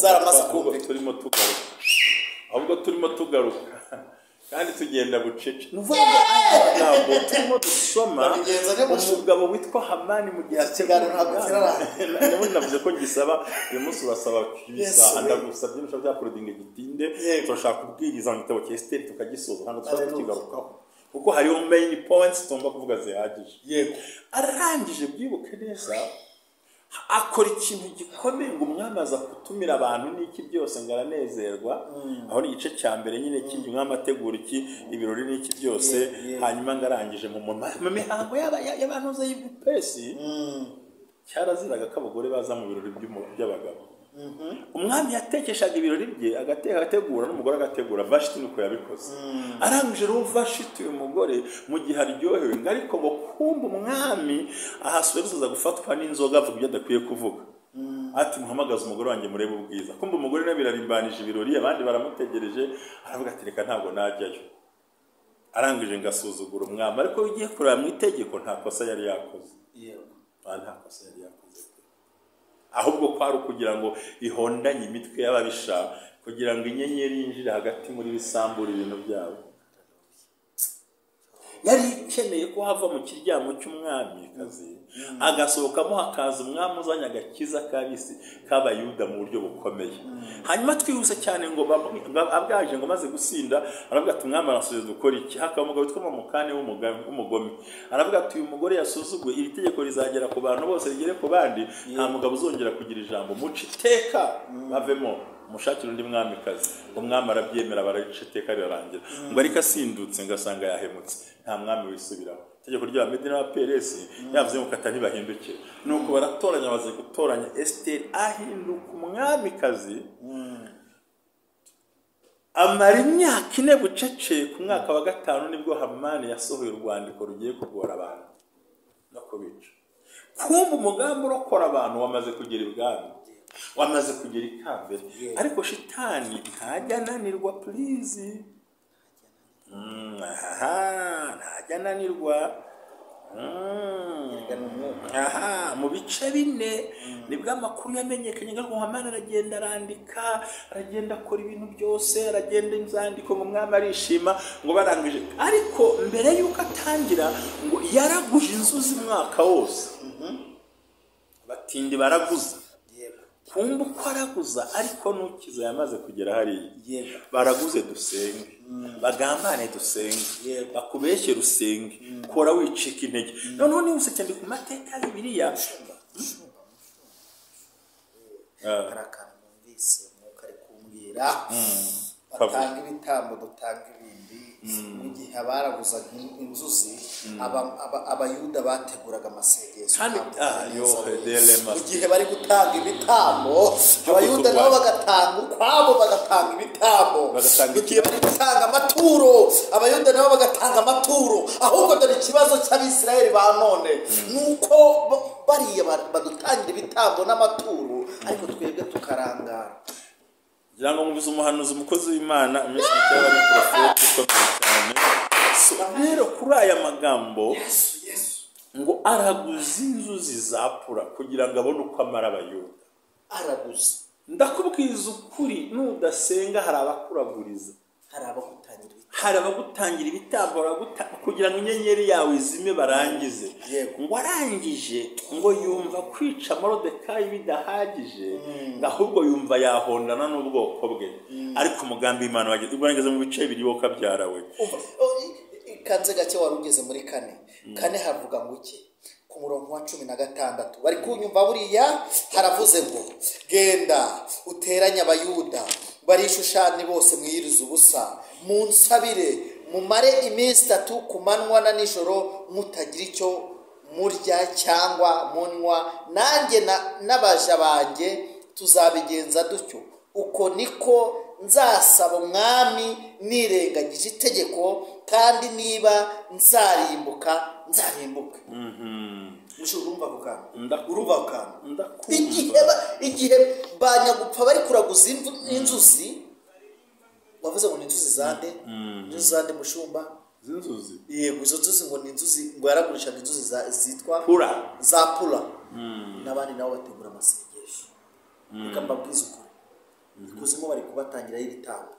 Speaker 2: zaramaze kumvikana.
Speaker 1: Turimo tugaruka. Ahubwo turimo tugaruka. Kandi tugenda bucece. Ntabwo turimo dusoma umugabo witwa Hamani mu gihe ategura. Navuze ko gisaba uyu munsi urasaba ibisaha, ndagusabye ibisha bya porodingi gitinde, turashaka kubwiriza mu gitabo cya Esiteri tukagisoza, ntabwo dushobora kukigarukaho kuko hariho main points tugomba kuvuga zihagije.
Speaker 2: Yego.
Speaker 1: Arangije byibuke neza akora ikintu gikomeye ngo umwami aza gutumira abantu n'iki byose ngo aranezerwa. Aho ni igice cya mbere nyine cy'ingi umwami ategura iki ibirori n'iki byose, hanyuma ngo arangije mu mihango y'abantuza y'ibipesi cyaraziraga ko abagore baza mu birori by'abagabo. Umwami yatekeshaga ibirori bye agateka agategura n'umugore agategura. Vashiti nuko yabikoze. Arangije rero Vashiti uyu mugore mu gihe aryohewe ngo ariko ngo kumva umwami ahasubiza gufatwa n'inzoga avuga ibyo adakwiye kuvuga. Ati muhamagaze umugore wanjye murebe ubwiza. Kumva umugore nawe birarimbanije ibirori abandi baramutegereje, aravuga ati reka ntabwo najyayo. Arangije ngasuzugura umwami, ariko ugiye kureba mu itegeko nta kosa yari yakoze. Nta kosa yari yakoze. Ahubwo kwari ukugira ngo ihondanye imitwe y'ababisha kugira ngo inyenyeri yinjire hagati muri bisambura ibintu byabo. Yari ikeneye ko hava mu kiryamo cy'umwamikazi agasohokamo hakaza umwami uzanye agakiza kabisi k'abayuda mu buryo bukomeye. Hanyuma twihuse cyane ngo abwaje ngo maze gusinda aravuga ati umwami arasubiza dukora iki? Hakaba umugabo witwa Mamukani w'umugome, aravuga ati uyu mugore yasuzuguye, iri tegeko rizagera ku bantu bose rigere ku bandi, nta mugabo uzongera kugira ijambo, muca iteka bavemo mushakira undi mwamikazi. Umwami arabyemera baragica iteka rirarangira. Ngo ariko asindutse ngasanga yahemutse, nta mwami wisubiraho. Itegeko ry'Abamedi n'Abaperesi yavuze ngo kata ntibahindukire. Nuko baratoranya, baze gutoranya Esiteri ahinduka umwamikazi. Amara imyaka 4 bucece. Ku mwaka wa 5 nibwo Hamani yasohoye urwandiko rugiye kugora abantu no kubica. Kumva umugambi urokora abantu wamaze kugera ibwami, wamaze kugera ikambere, ariko shitani ntajya ananirwa, please. Ntajya ananirwa. Mu bice 4 nibwo amakuru yamenyekanye ngo Hamani aragenda arandika, aragenda akora ibintu byose, aragenda inzandiko ngo umwami arishima ngo barangije. Ariko mbere yuko atangira ngo yaraguje inzuzi mwaka wose. Batindi baraguza. Kumva uko araguza, ariko nukiza yamaze kugera hariya. Baraguze dusenge, bagambane dusenge, bakubeshye rusenge, kora wicika intege. Noneho nihuse cyane ku mateka ya Bibiliya.
Speaker 2: Hari akantu numvise umwuka ari kumbwira, batanga ibitambo dutanga ibindi. Mu gihe abaraguzaga inzuzi, abayuda bateguraga amasengesho. Mu gihe bari gutanga ibitambo, abayuda nabo bagatanga ukwabo, bagatanga ibitambo. Mu gihe bari gutanga amaturo, abayuda nabo bagatanga amaturo. Ahubwo dore ikibazo cy'Abisirayeli ba none nuko bariya badutangira ibitambo n'amaturo, ariko twebwe tukarangara.
Speaker 1: Ngira ngo muvuze umuhanuzi umukozi w'Imana iminsi mike yari profeti ukomeye cyane. Rero kuri aya magambo Ngo araguza inzuzi za Pura kugira ngo abone uko amara Abayuda.
Speaker 2: Araguza.
Speaker 1: Ndakubwiza ukuri, nudasenga hari abakuraguriza,
Speaker 2: hari abagutangira
Speaker 1: ibitambo kugira ngo inyenyeri yawe izime barangize. Ngo arangije ngo yumva kwica Moridekayi bidahagije, ahubwo yumva yahondana n'ubwoko bwe. Ariko umugambi w'Imana wageze ubwo nageze mu bice bibiri wo kabyara we.
Speaker 2: Kanze gake wari ugeze muri kane. Kane havuga ngo iki? Ku murongo wa 16 bari kunyumva buriya, haravuze ngo genda uteranye Abayuda barishushani bose mwiyiriza ubusa, munsabire mumare iminsi 3 ku manywa na nijoro mutagira icyo murya cyangwa munywa, nanjye n'abaja banjye tuzabigenza dutyo. Uko niko nzasaba umwami nirengagije itegeko, kandi niba nzarimbuka nzarimbuka. Urumva ako kantu? Urumva ako kantu? Igihe banyagupfa bari kuraguza inzuzi, wavuze ngo ni inzuzi zande? Inzuzi zande mushumba?
Speaker 1: Inzuzi.
Speaker 2: Yego, izo nzuzi ngo ni inzuzi, ngo yaragurishaga inzuzi zitwa
Speaker 1: Pura,
Speaker 2: za Pura. N'abandi nabo bategura amasengesho. Reka mbabwize ukuri, ikuzimu bari kubatangiraho ibitambo,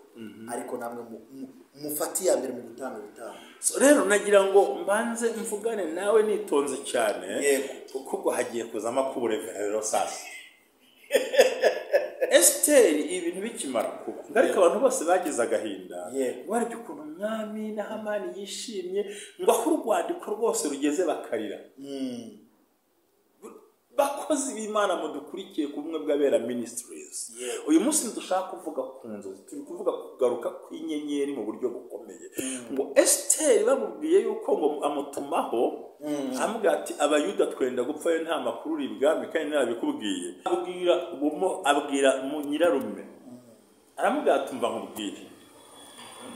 Speaker 2: ariko namwe mufate iya mbere mu gutanga ibitambo.
Speaker 1: Rero nagira ngo mbanze mvugane nawe nitonze cyane, kuko ubwo hagiye kuzamo akubureverero sasa. Esiteri ibintu bikimara kuba, ariko abantu bose bagize agahinda, barebye ukuntu umwami na Hamani yishimye, ngo aho urwandiko rwose rugeze bakarira. Bakozi b'Imana mudukurikiye ku bumwe bw'Abera Ministries, uyu munsi ntidushaka kuvuga ku nzozi, turi kuvuga kugaruka kw'inyenyeri mu buryo bukomeye. Ngo Esiteri bamubwiye yuko ngo amutumaho, amubwira ati Abayuda twenda gupfa, nta makuru uri ibwami kandi nabikubwiye. Abwira nyirarume, aramubwira ati mva nkubwire,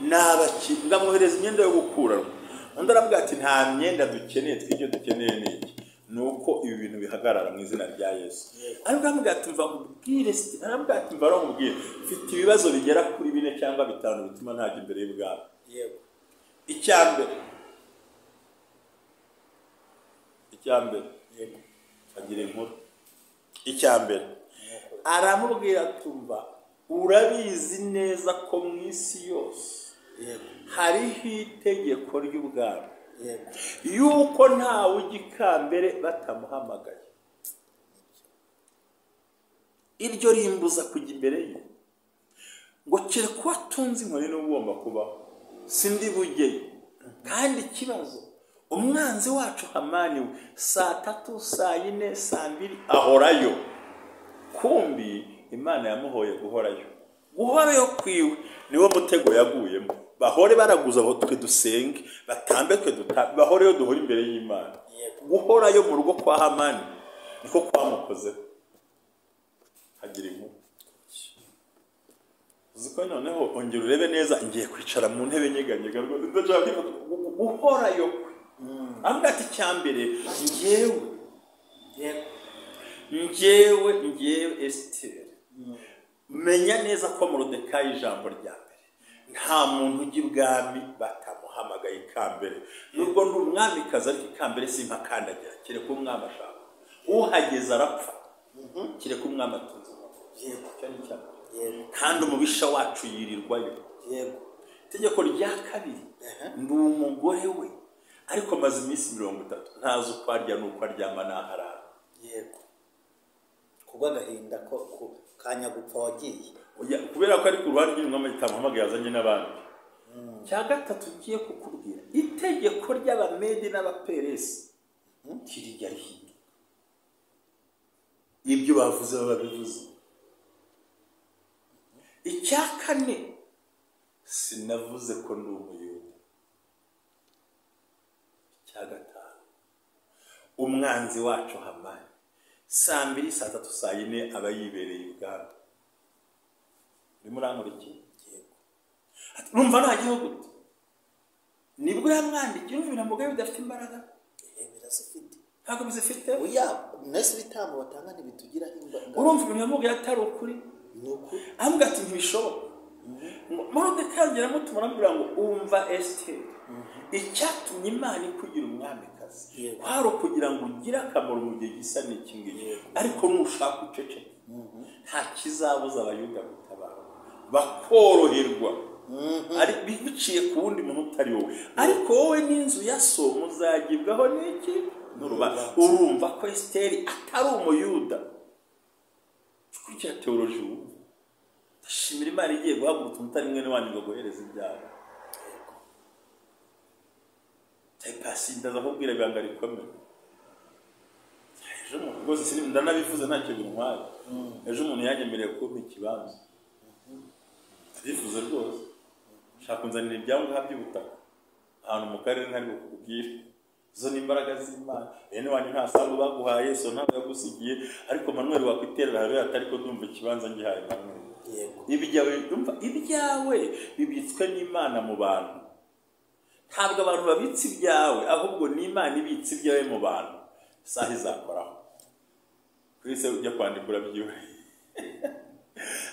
Speaker 1: nabaki ndamwohereza imyenda yo gukuranwa. Undi aramubwira ati nta myenda dukeneye, tw'ibyo dukeneye ni iki? Nuko ibi bintu bihagarara mu izina rya Yesu. Ariko aramubwira ati mva nkubwire, aramubwira ati mva nkubwire, mfite ibibazo bigera kuri 4 cyangwa 5 bituma ntajya imbere y'ubwami.
Speaker 2: Yego.
Speaker 1: Icya mbere,
Speaker 2: yego,
Speaker 1: agira inkuru. Icya mbere aramubwira ati mva urabizi neza ko mu isi yose hariho itegeko ry'ubwami yuko ntawe ujya ikambere batamuhamagaye. Iryo rimbuza kujya imbere ye, ngo kereka uwatunze inkoni niwe ugomba kubaho, sindi bugeyo. Kandi ikibazo umwanzi wacu Hamani we saa 3, saa 4, saa 2 ahorayo. Kumbi Imana yamuhoye guhorayo. Guhorayo kwiwe niwo mutego yaguyemo. Bahore baraguza aho twe dusenge, batambe twe dutambe, bahoreyo duhora imbere y'Imana. Guhorayo mu rugo kwa Hamani niko kwamukozeho. Hagira inkuru. Uziko noneho ongera urebe neza, ngiye kwicara mu ntebe nyeganyega rwose ndashaka guhorayo. Ambwira ati icya mbere njyewe Esiteri, menya neza ko Moridekayi ijambo rya mbere nta muntu ujya ibwami batamuhamagaye ikambere. Nubwo ndi umwamikazi ariko ikambere simpakandagira, kereka umwami ashaka. Uhageze arapfa, kereka umwami atunze.
Speaker 2: Yego.
Speaker 1: Icyo ni icya mbere. Kandi umubisha wacu yirirwayo.
Speaker 2: Yego.
Speaker 1: Itegeko rya kabiri, ndi umugore we, ariko maze iminsi 30 ntazi uko arya n'uko aryama n'aho arara.
Speaker 2: Yego. Kubw'agahinda ko kanyagupfa wagiye.
Speaker 1: Kubera ko ari ku ruhande rw'umwami itamuhamagaye azanye n'abandi. Cya gatatu ngiye kukubwira, itegeko ry'Abamedi n'Abaperesi ntirijya rihinduka. Ibyo bavuze babivuze. Icya kane, sinavuze ko ndi Umuyuda. Icya gatanu, umwanzi wacu Hamani saa 2, saa 3, saa 4 aba yibereye ibwami. Urimo urankurikiye?
Speaker 2: Yego.
Speaker 1: Urumva ntagiye gute? Nibwo yamwandikiye, urumva ibintu mugabo bidafite imbaraga?
Speaker 2: Birazifite.
Speaker 1: Ntabwo bizifite?
Speaker 2: Oya, nese ibitambo batanga ntibitugira imbaraga.
Speaker 1: Urumva ibintu yamubwiye atari ukuri?
Speaker 2: Ni ukuri.
Speaker 1: Ambwira ati ntibishoboka. Moridekayi aramutuma aramubwira ngo umva Esiteri, icyatumye Imana ikugira umwamikazi kwari ukugira ngo ugire akamaro mu gihe gisa n'iki ngiki, ariko nushaka uceceke nta kizabuza Abayuda gutabara bakoroherwa biciye ku wundi muntu utari wowe, ariko wowe n'inzu ya so muzagibwaho n'iki? N'urubanza. Urumva ko Esiteri atari Umuyuda. Kurikira teoloji wumva. Ndashimira Imana igiye guhagurutsa umutari mwene wanyu ngo aguhereze ibyawe. Pasi ndaza kubwira ibanga rikomeye. Ejo rwose ndanabivuze ntacyo bintwaye. Ejo umuntu yanyemereye kumpa ikibanza. Ndabivuze rwose. Shaka kunzanira ibyangombwa by'ubutaka. Ahantu mu karere ntari bukubwire. Izo ni imbaraga z'Imana. Bene wanyu nta sambu baguhaye, so ntabwo yagusigiye, ariko Manuel wakwiterera hariya atari ko ndumva ikibanza ngihaye Manuel. Ibyawe ibyawe bibitswe n'Imana mu bantu. Ntabwo abantu babitse ibyawe, ahubwo n'Imana ibitse ibyawe mu bantu. Isaha izakoraho. Kwise ujya kwandikura byiwe.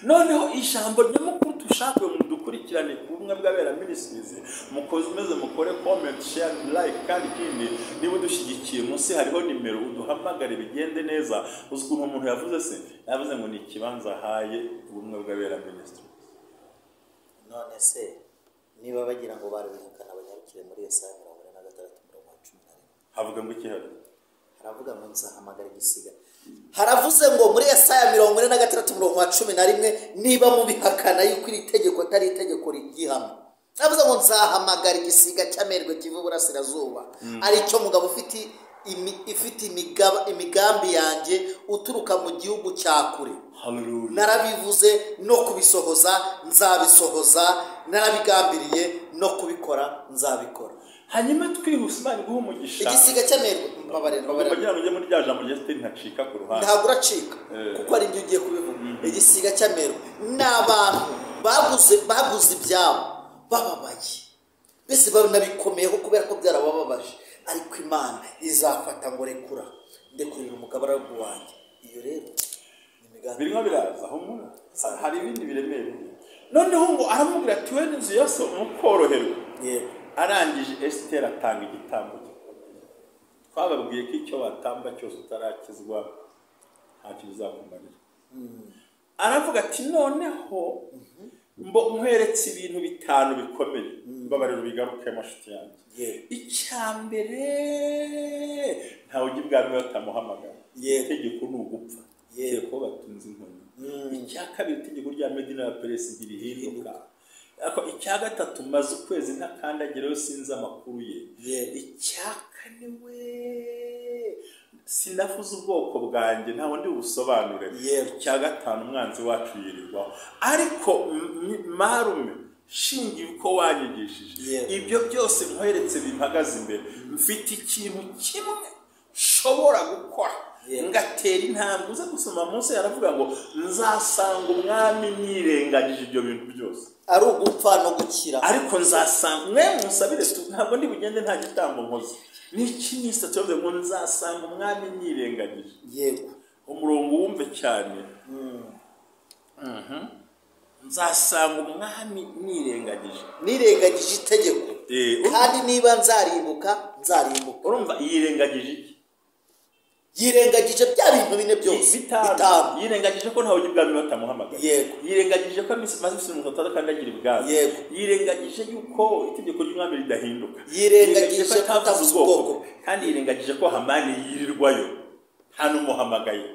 Speaker 1: Noneho ijambo nyamukuru dushaka mu dukurikirane ku bumwe bw'Abera Ministries, mukomeze mukore comment, share, like, kandi ikindi niba udushyigikiye munsi hariho nimero uduhamagare bigende neza. Uzi ukuntu umuntu yavuze se? Yavuze ngo ni ikibanza ahaye ubumwe bw'Abera Ministries.
Speaker 2: None se niba bagira ngo barabihakana abanyarukire muri Yesaya 46:11
Speaker 1: havuga ngo iki hari?
Speaker 2: Haravuga ngo nzahamagara igisiga. Haravuze ngo muri Yesaya 46:11 niba mubihakana yuko iri tegeko atari itegeko rigihama, haravuze ngo nzahamagara igisiga cy'amerwe kiva iburasirazuba, ari cyo mugabo ufite imigambi yanjye uturuka mu gihugu cya kure. Narabivuze no kubisohoza nzabisohoza, narabigambiriye no kubikora nzabikora.
Speaker 1: Hanyuma twihuse Imana iguhe umugisha.
Speaker 2: Igisiga cy'amerwe mbabarira
Speaker 1: kugira ngo ujye muri rya jambo rya Esiteri ntacika ku ruhande.
Speaker 2: Ntabwo uracika kuko ari ibyo ugiye kubivuga. Igisiga cy'amerwe ni abantu baguze ibyabo bababaye, mbese banabikomeyeho kubera ko byarabababaje, ariko Imana izafata ngo rekura ndekurira umugabane wanjye. Iyo rero ni imigambi
Speaker 1: birimo biraza humura, hari ibindi biremereye. Noneho ngo aramubwira ati we n'inzu ya so mukoroherwa.
Speaker 2: Yego.
Speaker 1: Arangije Esiteri atanga igitambo gikomeye. Twababwiye ko icyo watamba cyose utarakizwa ntacyo bizakumarira. Aravuga ati noneho mbo nkweretse ibintu bitanu bikomeye, mbabarira bigaruke amashuti yanjye. Icya mbere, ntawe ujya ibwami batamuhamagara. Itegeko ni ugupfa, itegeko batunze inkoni. Icya kabiri, itegeko rya Medina ya Peresi ntirihinduka. Icya gatatu, maze ukwezi ntakandagirayo sinzi amakuru ye. Icya kane, we sinavuze ubwoko bwanjye ntawe ndi busobanure. Icya gatanu, umwanzi wacu yirirwaho. Ariko marume shingiye uko wanyigishije, ibyo byose nkweretse bimpagaze imbere, mfite ikintu kimwe nshobora gukora ngatera intambwe. Uze gusoma munsi yaravuga ngo nzasanga umwami nirengagije ibyo bintu byose,
Speaker 2: ari ugupfa no gukira,
Speaker 1: ariko nzasanga mwe munsabire, ntabwo ndi bugende nta gitambo nkoze. N'iki n'isatu yavuze ngo nzasanga umwami nirengagije.
Speaker 2: Yego,
Speaker 1: umurongo wumve cyane. Nzasanga umwami nirengagije,
Speaker 2: nirengagije itegeko, kandi niba nzarimbuka nzarimbuka.
Speaker 1: Urumva yirengagije iki?
Speaker 2: Yirengagije bya bintu bine byose bitanu.
Speaker 1: Yirengagije ko ntawe ujya ibwami batamuhamagaye.
Speaker 2: Yego.
Speaker 1: Yirengagije ko amaze iminsi 30 akandagira ibwami.
Speaker 2: Yego.
Speaker 1: Yirengagije yuko itegeko ry'umwami ridahinduka.
Speaker 2: Yirengagije ko atavuze ubwoko,
Speaker 1: kandi yirengagije ko Hamani yirirwayo nta n'umuhamagaye.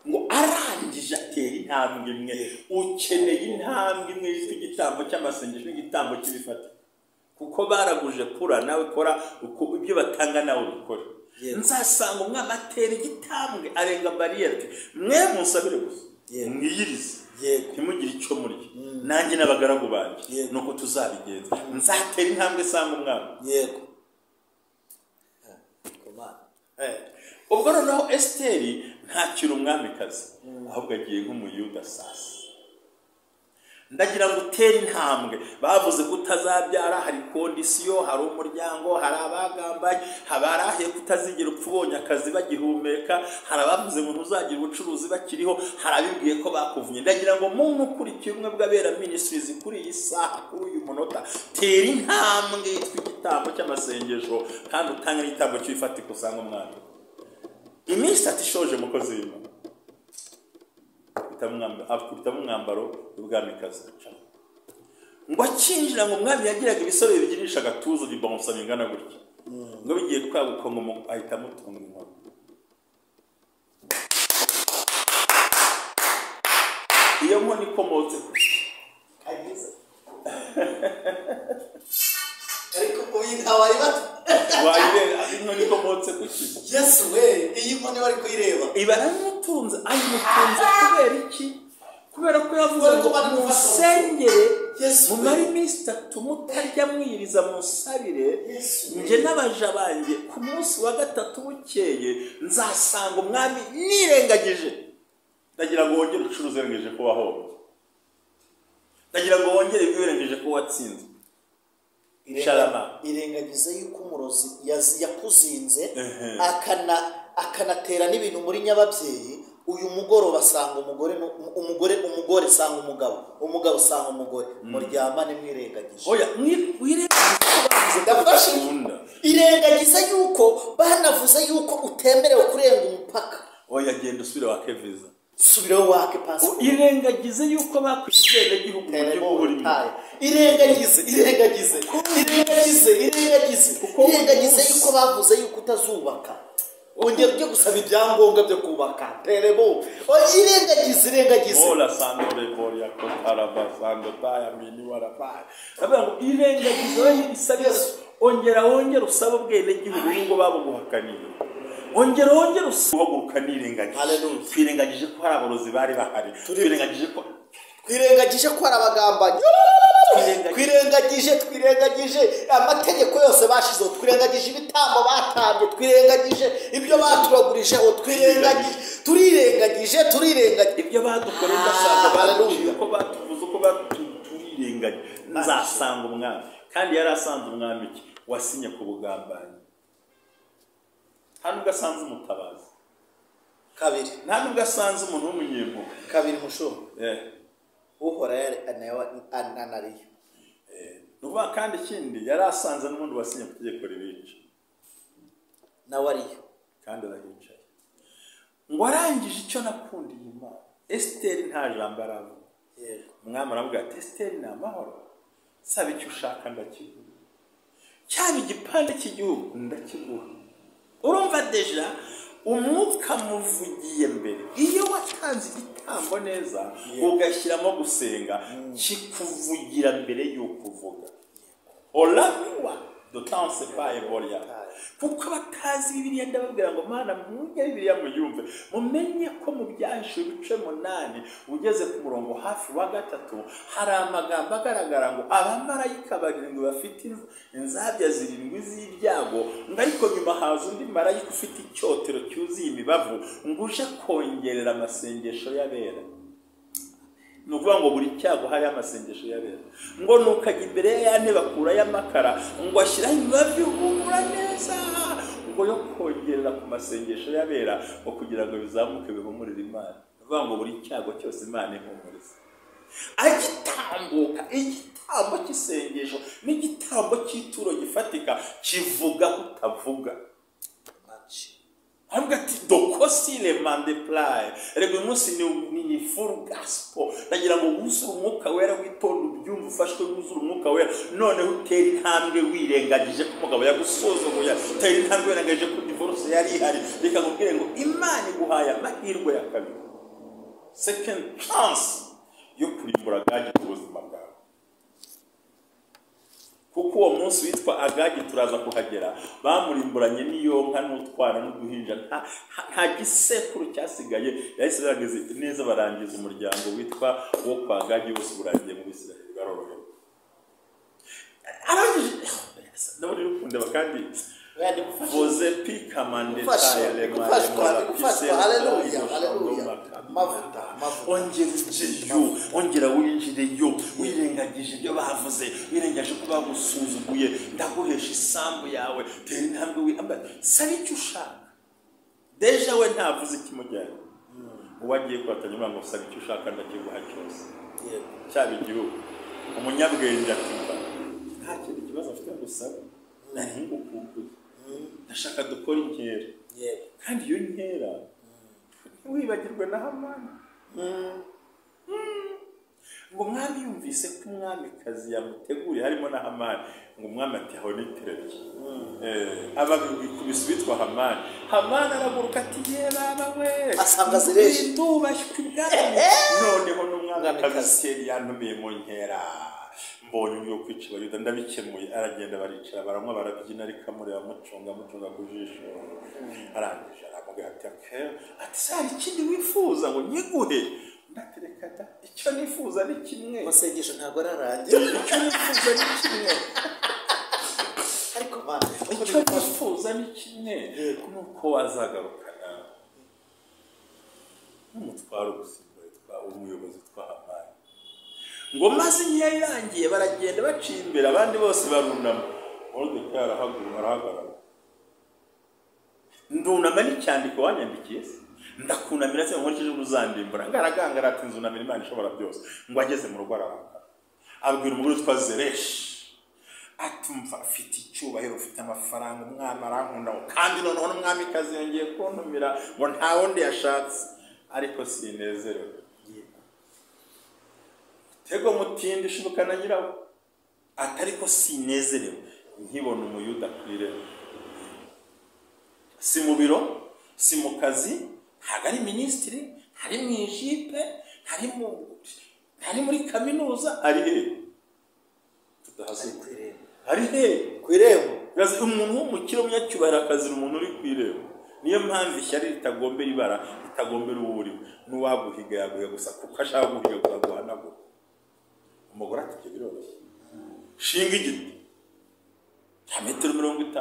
Speaker 1: Ngo arangije atera intambwe imwe. Ukeneye intambwe imwe yitwa igitambo cy'amasengesho n'igitambo cy'ibifatika, kuko baraguje kura nawe kora uko ibyo batanga nawe ubikore. Nzasanga umwami atera igitambwe arenga bariyeri ati mwe munsabire gusa mwiyirize, ntimugire icyo murya, nanjye n'abagaragu banjye nuko tuzabigenza. Nzatera intambwe sanga umwami.
Speaker 2: Yego.
Speaker 1: Ubwo noneho Esiteri ntakiri umwamikazi, ahubwo agiye nk'umuyuda sasa. Ndagira ngo utere intambwe. Bavuze ko utazabyara, hari condition, hari umuryango, hari abagambanye, habarahiye kutazigera upfa ubonye akazi bagihumeka, hari abavuze ngo ntuzagira ubucuruzi bakiriho, hari abibwiye ko bakuvunye. Ndagira ngo muntu ukurikiye Ubumwe bw'Abera Ministries kuri iyi saha, kuri uyu munota, tera intambwe yitwa igitambo cy'amasengesho, kandi utange n'igitambo cy'ifatika usanga umwami. Iminsi itatu ishoje, mukozi w'Imana akubitamo umwambaro w'ubwamikazi, ngo akinjira ngo umwami yagiraga ibisore bibyinisha agatuza bibonsa bingana gutya, ngo bigiye kwaguka ngo ahita amutunga inkoni. Iyo nkoni ikomotse ku
Speaker 2: ariko uyu ntawe
Speaker 1: wayireba, inkoni ikomotse ku ki?
Speaker 2: Yesu we, iyi nkoni bari kuyireba.
Speaker 1: Iba aramutunze, ayimutunze kubera iki? Kubera ko yavuze ngo musengere mumare iminsi itatu mutarya mwiriza, musabire njye n'abaja banjye, ku munsi wa gatatu bukeye nzasanga umwami nirengagije. Ndagira ngo wongere ucuruze wirengeje ko wahombye, ndagira ngo wongere wirengeje ko watsinzwe.
Speaker 2: Irengagiza yuko umurozi yakuzinze akanatera n'ibintu muri nyababyeyi. Uyu mugoroba asanga umugore, umugore umugore sanga umugabo, umugabo sanga umugore, muryamane mwirengagije.
Speaker 1: Oya,
Speaker 2: irengagiza yuko banavuze yuko utemerewe kurenga umupaka.
Speaker 1: Oya, genda usubire wake visa,
Speaker 2: subireho wake passport.
Speaker 1: Irengagize yuko bakwishyura igihugu mu gihugu urimo.
Speaker 2: Irengagize, irengagize, irengagize, irengagize, irengagize yuko bavuze yuko utazubaka, ongera ujye gusaba ibyangombwa byo kubaka. Terebo, irengagize, irengagize.
Speaker 1: Ola sando reboria kotaraba sando taya mini warabaye. Ndavuga ngo irengagize we isabe, ongera wongera usaba ubwene gihugu nubwo babuguhakaniye. Ongera wongera usahaguruka nirengagije. Twirengagije ko hari aborozi bari bahari, twirengagije ko
Speaker 2: twirengagije ko hari abagambanyi, twirengagije, twirengagije amategeko yose bashizeho, twirengagije ibitambo batambye, twirengagije ibyo baturagurijeho, twirengagije, turirengagije, turirengagije
Speaker 1: ibyo badukoreye. Ndasanga baduciye uko batuvuze, uko baturirengagije. Nzasanga umwami, kandi yari asanze umwami iki wasinye ku bugambanyi. Nta nubwo asanze umutabazi
Speaker 2: kabiri,
Speaker 1: nta nubwo asanze umuntu w'umunyempuhwe
Speaker 2: kabiri. Mushumba uhora ananariyo.
Speaker 1: Nuvuga kandi ikindi, yari asanze n'ubundi wasinye ku itegeko ribica,
Speaker 2: nawe ariyo
Speaker 1: kandi arahicaye. Ngo arangije icyo nakundiye Imana, Esiteri nta jambo aravuga. Umwami aravuga ati Esiteri ni amahoro, saba icyo ushaka ndakiguha, cyaba igipande cy'igihugu ndakiguha. Urumva deja umwuka muvugiye mbere. Iyo watanze igitambo neza ugashyiramo gusenga, kikuvugira mbere y'uko uvuga. Olamiwa dotanse paye boria. Kuko batazi Bibiliya, ndababwira ngo Mana mwige Bibiliya muyumve, mumenye ko mu Byahishuwe ibice 8 ugeze ku murongo hafi wa 3 hari amagambo agaragara ngo abamarayika barindwi bafite inzabya 7 z'ibyago, ngo ariko nyuma haza undi marayika ufite icyotero cyuzuye imibavu ngo uje kongerera amasengesho y'abera. Ni ukuvuga ngo buri cyago hari amasengesho y'abera, ngo nukajya imbere ya ntebe akura y'amakara, ngo ashyiraho imibavu ihumura neza, ngo yo kongerera ku masengesho y'abera, ngo kugira ngo bizamuke bihumurire Imana. Ni ukuvuga ngo buri cyago cyose Imana ihumuriza. Agitambuka igitambo cy'isengesho n'igitambo cy'ituro gifatika kivuga kutavuga. Aravuga ati dokosile mande play. Rego uyu munsi ni full gospel. Ndagira ngo wuzure umwuka wera, witonde ubyumve, ufashwe wuzure umwuka wera. Noneho utera intambwe wirengagije ko umugabo yagusuzuguye, utera intambwe wirengagije ko divorce yari ihari. Reka nkubwire ngo Imana iguhaye amahirwe ya kabiri, second chance yo kurimbura Agagi ku buzima bwawe. Kuko uwo munsi witwa Agagi turaza kuhagera, bamurimburanye n'iyonka n'utwana n'uduhinja, nta gisekuru cyasigaye. Yahise barangeze neza, barangiza umuryango witwa wo kwa Agagi wose urangiye mu Bisirayeli, barorohewe. Arangije ndabona uri kundeba kandi Voze pikamande ongera ugiyo, ongera winjireyo, wirengagije ibyo bavuze, wirengagije ko bagusuzuguye, ndaguhesha isambu yawe, tera intambwe wihamba, saba icyo ushaka. Deja we ntavuze ikimujyanye. Uwo agiye kuhatanya ngo saba icyo ushaka ndakiguha cyose. Cyaba igihugu. Umunyabwenge atumva nta kindi kibazo afite gusaba, nari ngukumbuye, ndashaka dukora inkera. Kandi iyo nkera ntiwibagirwe na Hamani. Ngo umwami yumvise ko umwamikazi yamuteguriye harimo na Hamani, ngo umwami ati aho niterebye. Ababikubise bitwa Hamani. Hamani araguruka ati ye baba we,
Speaker 2: asanga Zereshi
Speaker 1: ndubashywe ibwami, noneho n'umwamikazi Esiteri yantumiye mu nkera, mbonye uburyo kwica Abayuda ndabikemuye. Aragenda baricara baranywa barabyina, ariko amureba amucunga ku jisho. Arangije aramubwira ati ati se hari ikindi wifuza ngo nyiguhe? Ndatereka da, icyo nifuza ni kimwe.
Speaker 2: Amasengesho ntabwo ararangira.
Speaker 1: Icyo nifuza ni kimwe.
Speaker 2: Ariko bana,
Speaker 1: icyo nifuza ni kimwe, nuko wazagarukana n'umutwaro gusimbura twa umuyobozi twa Hamani. Ngo maze inkera irangiye baragenda baciye imbere, abandi bose barunama. Moridekayi arahagarara. Ndunama n'icyandiko wanyandikiye se, ndakunamira se nkurikije uzandimbura. Ngaragangara ati nzunamira Imana ishobora byose. Ngo ageze mu rugo ararakara, abwira umugore witwa Zereshi ati mva mfite icyubahiro, mfite amafaranga, umwami arankunda, kandi noneho n'umwamikazi yongeye kuntumira ngo nta wundi yashatse, ariko sinezerewe. Tego mutindi shibukana nyirawo ati ariko sinezerewe nkibona umuyuda ku irembo. Si mu biro, si mu kazi, ntabwo ari minisitiri, ntari mu ijipe, ntari muri kaminuza, ari he? Ari he?
Speaker 2: Ku irembo.
Speaker 1: Umuntu w'umukire w'umunyacyubahiro akazira umuntu uri ku irembo. Niyo mpamvu ishyari ritagombera ibara, ritagombera uwo uriwe. N'uwaguhiga yaguhiga gusa kuko ashaka guhiga gusa guhanagura. Umugore ati ibyo biroroshye, shinga igiti cya metero 50,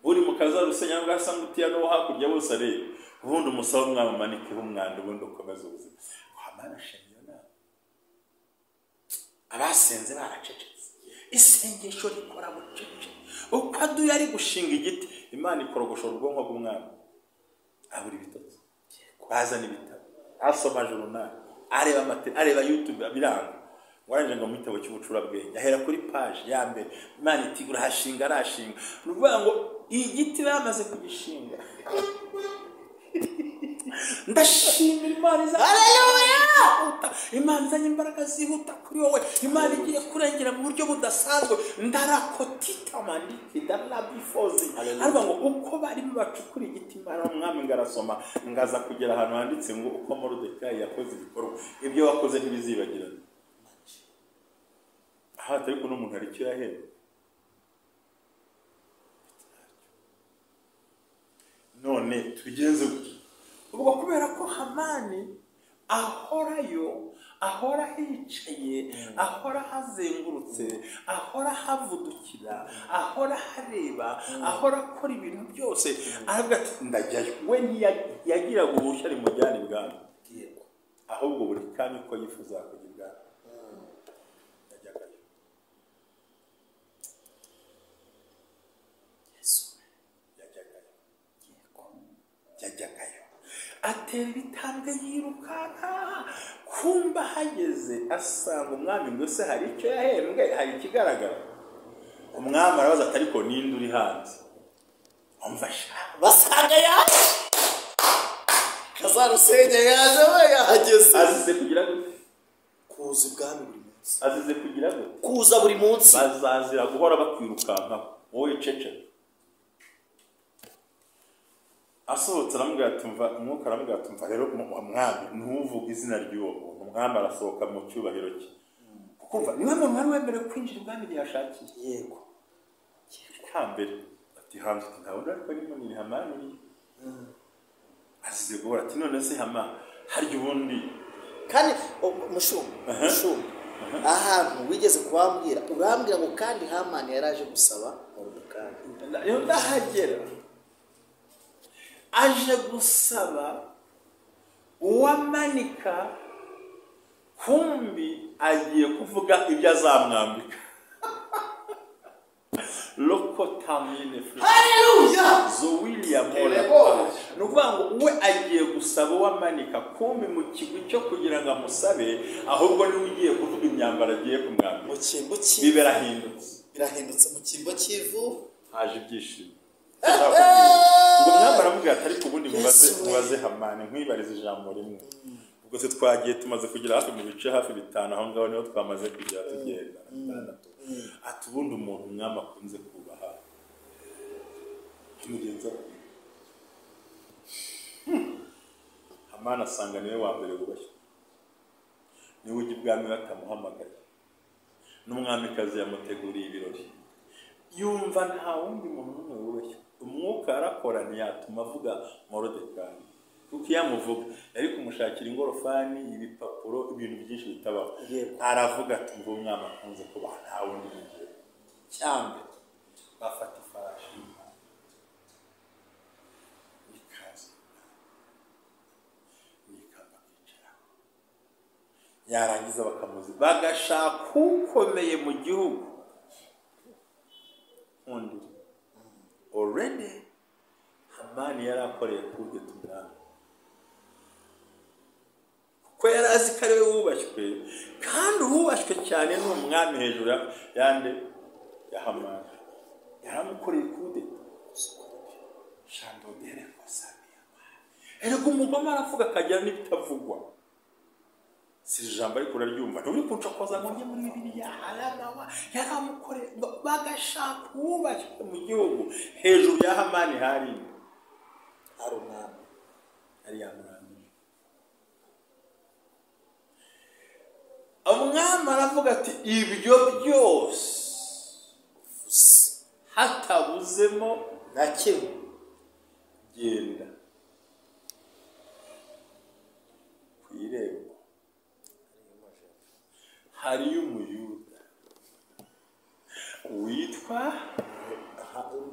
Speaker 1: uri mu kazi arusenya ngo asanga utiya n'uwo hakurya bose areba, ubundi umusaba umwami umanikeho umwanda, ubundi ukomeze ubuzima. Hamani ashima iyo nama. Abasenze baracecetse, isengesho rikora bucece. Uko aduye ari gushinga igiti, Imana ikorogoshora ubwonko bw'umwami, abura ibitotsi, bazana ibitabo, asoma journal, areba amatele, areba YouTube, biranga. Warangije ngo mu gitabo cy'ubucurabwenge ahera kuri page ya mbere, Imana iti urahashinga, arashinga. Ni ukuvuga ngo igiti bamaze kugishinga. Ndashimira Imana Imana izanye imbaraga zihuta kuri wowe, Imana igiye kurengera mu buryo budasanzwe. Ndarakotita mandiki darabifozi. Aravuga ngo uko barimo bacukura igiti, Imana umwami ngarasoma ngaza kugera ahantu handitse ngo uko Moridekayi yakoze ibikorwa, ibyo wakoze ntibizibagirana. Aha ariko n'umuntu ari cyo yahembwe. None tubigenze gute? Ubwo kubera ko Hamani ahorayo, ahora hicaye, ahora hazengurutse, ahora havudukira, ahora hareba, ahora akora ibintu byose, aravuga ati ndajyayo. We ntiyagiraga uruhushya rimujyana ibwami, ahubwo buri kanya uko yifuza kujya ibwami yajyagayo. Yajyagayo atera ibitambwe yirukanka, kumba hageze asanga umwami ngo se hari icyo yahembwe, hari ikigaragara. Umwami arabaza ati ariko ninde uri hanze? Umva sha,
Speaker 2: basanga yaje Kazarusenge yaje, we yahageze.
Speaker 1: Azize kugira gute?
Speaker 2: Kuza ibwami buri munsi.
Speaker 1: Azize kugira gute?
Speaker 2: Kuza buri munsi.
Speaker 1: Bazazira guhora bakwirukanka wowe ceceka. Asohotse aramubwira ati mva, umwuka aramubwira ati mva rero mwami ntuvuge izina ry'uwo muntu. Umwami arasohoka mu cyubahiro cye, kuko niwe muntu wari wemerewe kwinjira ibwami igihe ashakiye.
Speaker 2: Yego.
Speaker 1: Kambere ati hanze ati nta wundi ariko ni munini Hamani uri. Azize guhora ati none se Hamani harya ubundi
Speaker 2: kandi mushumba ahantu wigeze kuhambwira, urambwira ngo kandi Hamani yaraje gusaba Moridekayi.
Speaker 1: Ndahagera aje gusaba uwamanika, kumbi agiye kuvuga ibyo azamwambika. Lokotamine
Speaker 2: Haleluya.
Speaker 1: Zo William ni ukuvuga ngo we agiye gusaba uwamanika, kumbi mu kigwi cyo kugira ngo amusabe, ahubwo niwe ugiye kuvuga imyambaro agiye kumwambika.
Speaker 2: Mu cyimbo cy'ivu
Speaker 1: Birahindutse.
Speaker 2: Birahindutse, mu cyimbo cy'ivu
Speaker 1: haje ibyishimo. Ngo umwami aramubwira ati ariko ubundi mubaze
Speaker 2: Yesu we.
Speaker 1: Mubaze Hamani, nkwibarize ijambo rimwe. Ubwo se twagiye, tumaze kugera hafi mu bice hafi 5, aho ngaho niho twamaze kugera, tugenda 6. Ati ubundi umuntu umwami akunze kubaha mugenzi we. Hamani asanga niwe wa mbere wubashywe, niwe ujya ibwami batamuhamagaye, n'umwamikazi yamuteguriye ibirori, yumva nta wundi muntu n'umwe wubashywe. Umwuka arakora, ntiyatuma avuga Morodekayi, kuko iyo amuvuga yari kumushakira ingorofani, ibipapuro, ibintu byinshi bitabaho. Aravuga ati mva umwami akunze kubaha, nta wundi mugihe cyambere bafata ifarashi y'umwami n'ikazu y'umwami n'ikamba akicaraho, yarangiza bakamuzi bagashaka ukomeye mu gihugu. Undi already Hamani yari akoreye kudeta umwami, kuko yari azi ko ari we wubashywe, kandi uwubashywe cyane ni umwami hejuru yande ya Hamani. Yaramukoreye kudeta shandodere kosamiya. Erega umugome aravuga akagira n'ibitavugwa. Si ijambo ariko uraryumva, nturi kuncokoza ngo njye muri Bibiliya. Haramawa yaramukoreye ngo bagashaka uwubashywe mu gihugu hejuru ya Hamani hari
Speaker 2: Hari umwami.
Speaker 1: Yari yamurangije. Umwami aravuga ati ibyo byose hatabuzemo
Speaker 2: na kimwe,
Speaker 1: genda ku irembo hariyo Umuyuda witwa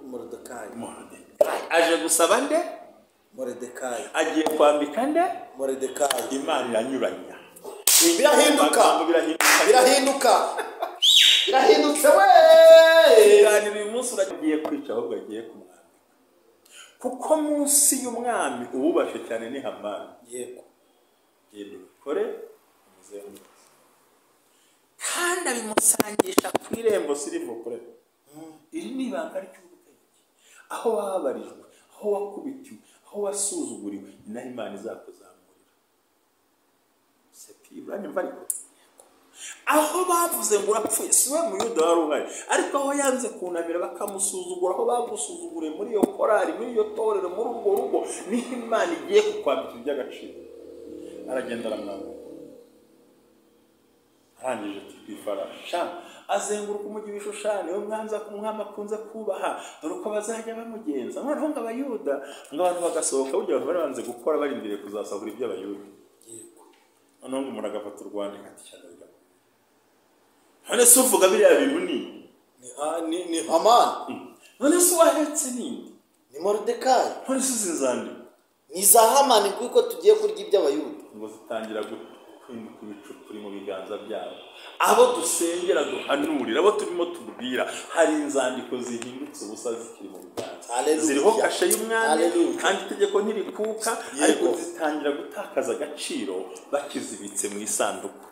Speaker 2: Moridekayi.
Speaker 1: Moridekayi. Aje gusaba nde?
Speaker 2: Moridekayi.
Speaker 1: Agiye kwambika nde?
Speaker 2: Moridekayi.
Speaker 1: Imana iranyuranya.
Speaker 2: Birahinduka.
Speaker 1: Amagambo birahinduka.
Speaker 2: Birahinduka, birahindutse we.
Speaker 1: Ikiganiro uyu munsi uragiye kwica, ahubwo agiye kumwambika, kuko munsi y'umwami uwubashe cyane ni Hamani. Genda ubikore umuzengurutse, kandi abimusangisha ku irembo. Sirivukure, iri ni ibanga ry'ubwenge. Aho wababarijwe, aho wakubitiwe, aho wasuzuguriwe, ni naho Imana izakuzamurira. Sepi, uranyumva? Ariko aho bavuze ngo urapfuye, si we Muyuda wari uhari, ariko aho yanze kunamira bakamusuzugura, aho bagusuzuguriye muri iyo korari, muri iyo torero, muri urwo rugo, niho Imana igiye kukwambika iby'agaciro. Aragenda aramwambika, arangije ati ku ifarashi azenguruka umujyi w'Ishushani, we mwanza umwami akunze kubaha, dore uko bazajya bamugenza. Noneho ngo Abayuda, ngo abantu bagasohoka, burya abantu bari banze gukora barindiriye kuzasahura iby'Abayuda. Noneho ngo umuntu agafata urwandiko ati cyane birakomeye. None se uvuga biriya bintu ni
Speaker 2: Ni Hamani.
Speaker 1: None se uwahetse ninde?
Speaker 2: Ni Moridekayi.
Speaker 1: None se izi nzandiko
Speaker 2: Ni za Hamani, kuko tugiye kurya iby'Abayuda.
Speaker 1: Ngo zitangira guhinduka ibicupuri mu biganza byabo. Abo dusengera, duhanurira, abo turimo tubwira, hari inzandiko zihindutse ubusa zikiri mu biganza.
Speaker 2: Haleluya.
Speaker 1: Ziriho kashe y'umwami
Speaker 2: Haleluya.
Speaker 1: kandi itegeko ntirikuka, ariko zitangira gutakaza agaciro bakizibitse mu isanduku.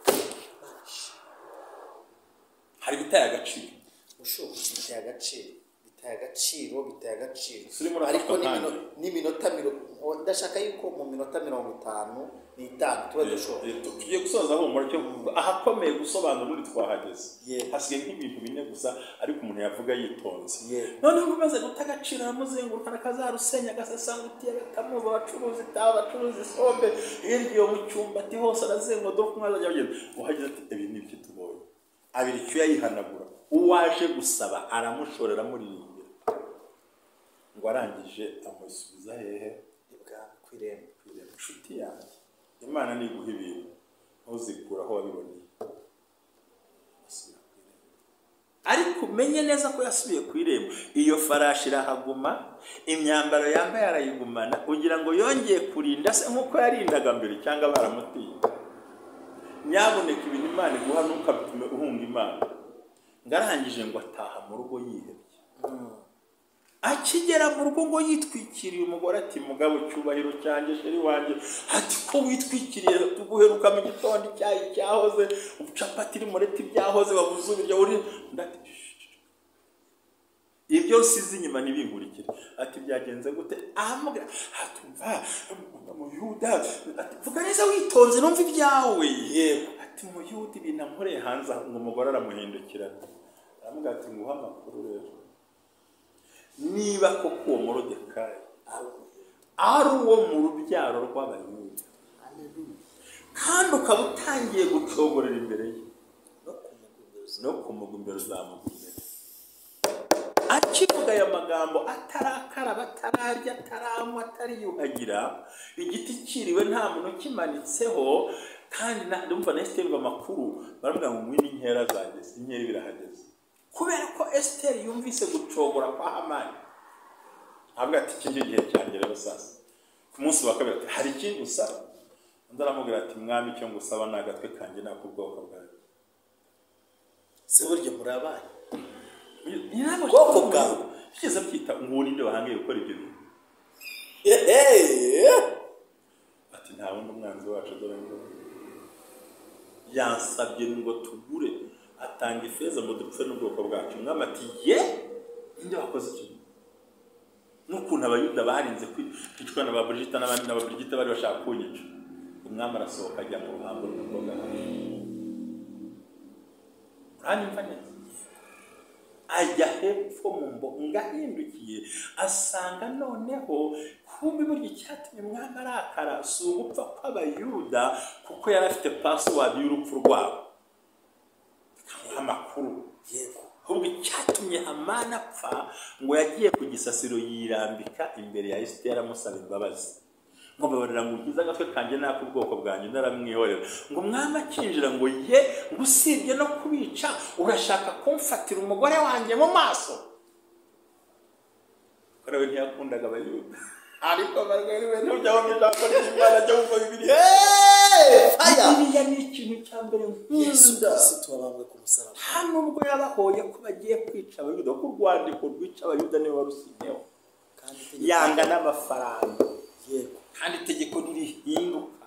Speaker 1: Hari ibitaye agaciro.
Speaker 2: Ushoboye, biteye agaciro, biteye agaciro, biteye agaciro.
Speaker 1: Urimo urafatwa
Speaker 2: Ariko
Speaker 1: nkanjye.
Speaker 2: n'iminota ndashaka yuko mu minota 55 tuba dushobora
Speaker 1: Tugiye gusoza. Humura, cyo ahakomeye gusobanura ubundi twahageze. Hasigaye nk'ibintu bine gusa, ariko umuntu yavuga yitonze. Noneho umaze guta agaciro, aramuzengurukana, akazarusenya, agasasangutiye, batamuzi, abacuruza itabi, abacuruza isombe, hirya iyo mu cyumba, ati hose arazenguruka, dore uko umwana azajya agenda. Uhageze ati ibi ni ibyo tubonye. Abiri icyuya yihanagura, uwaje gusaba aramushorera, amuririmbira, ngo arangije amusubiza hehe?
Speaker 2: Ibwami ku irembo.
Speaker 1: Kwireba. Inshuti yanjye, Imana niguha ibintu ntuzikure aho wabiboneye. Asubira ku irembo. Ariko umenye neza ko yasubiye ku irembo, iyo farashi irahaguma, imyambaro yambaye arayigumana, ugira ngo yongeye kurinda se nk'uko yarindaga mbere cyangwa baramutiye. Nyaboneka ibintu Imana iguha ntukabitume uhunga Imana. Ngarangije ngo ataha mu rugo yihebye. Akigera mu rugo ngo yitwikiriye umugore ati mugabo cyubahiro cyanjye sheri wanjye, ati ko witwikiriye tuguheruka mu gitondo icyayi cyahoze, capati iri mureti byahoze, wabuze ibiryo uri ndati ibyo usize inyuma ntibinkurikire. Ati byagenze gute? Ahamubwira atumva Muyuda, ati vuga neza witonze numva ibyawe.
Speaker 2: Yego.
Speaker 1: Ati Muyuda ibintu ankoreye hanze. Ngo umugore aramuhindukira aramubwira ati nguha amakuru rero, niba koko uwo Moridekayi ari uwo mu rubyaro rw'Abayuda kandi ukaba utangiye gucogorera imbere ye no kumugwa imbere uzamugwa imbere. Akivuga aya magambo atarakaraba, atararya, ataranywa, atariyuhagira, igiti kiriwe nta muntu ukimanitseho, kandi ndumva na Esiteri amakuru baramubwira ngo ngwino inkera zageze, inkera birahageze. Kubera ko Esiteri yumvise gucogora kwa Hamani, avuga ati iki ngiki gihe cyanjye rero sasa. Ku munsi wa kabiri ati hari ikindi usaba? Undi aramubwira ati mwami icyo ngusaba ni agatwe kanjye n'ak'ubwoko bwanjye.
Speaker 2: Se buryo muri abana
Speaker 1: ubwoko bwawe bigeze byita ngo ninde wahangiye gukora ibyo bintu? Ati nta wundi umwanzi wacu dore ngo yansabye ngo tugure, atanga ifeza ngo dupfe n'ubwoko bwacu. Umwami ati ye ninde wakoze icyo? N'ukuntu Abayuda barinze kwicwa na ba Brigitte n'abandi na ba Brigitte bari bashaka kunyica. Umwami arasohoka ajya mu ruhango rw'umukobwa. Uranyumva neza? Ajya hepfo mu mbo ngahindukiye asanga noneho kumbi burya icyatumye umwami arakara si ugupfa kw'Abayuda, kuko yari afite password y'urupfu rwabo amakuru.
Speaker 2: Yego.
Speaker 1: Ahubwo icyatumye Hamani apfa ngo yagiye ku gisasiro yirambika imbere ya Esiteri amusaba imbabazi, ngo mbabarira ngo ugize agatwe kanjye n'ak'ubwoko bwanjye, ndaramwihorera. Ngo umwami akinjira ngo ye ngo usibye no kubica urashaka kumfatira umugore wanjye mu maso. Korewe ntiyakundaga Abayuda, ariko barwariwe ntujyaho mu ijambo ry'Imana ryo mu Bibiliya. Bibiliya ni ikintu cya mbere nkunda. Nta nubwo yabahoye ko bagiye kwica Abayuda, kuko urwandiko rwica Abayuda niwe warusinyeho, yanga n'amafaranga. Kandi itegeko ntirihinduka.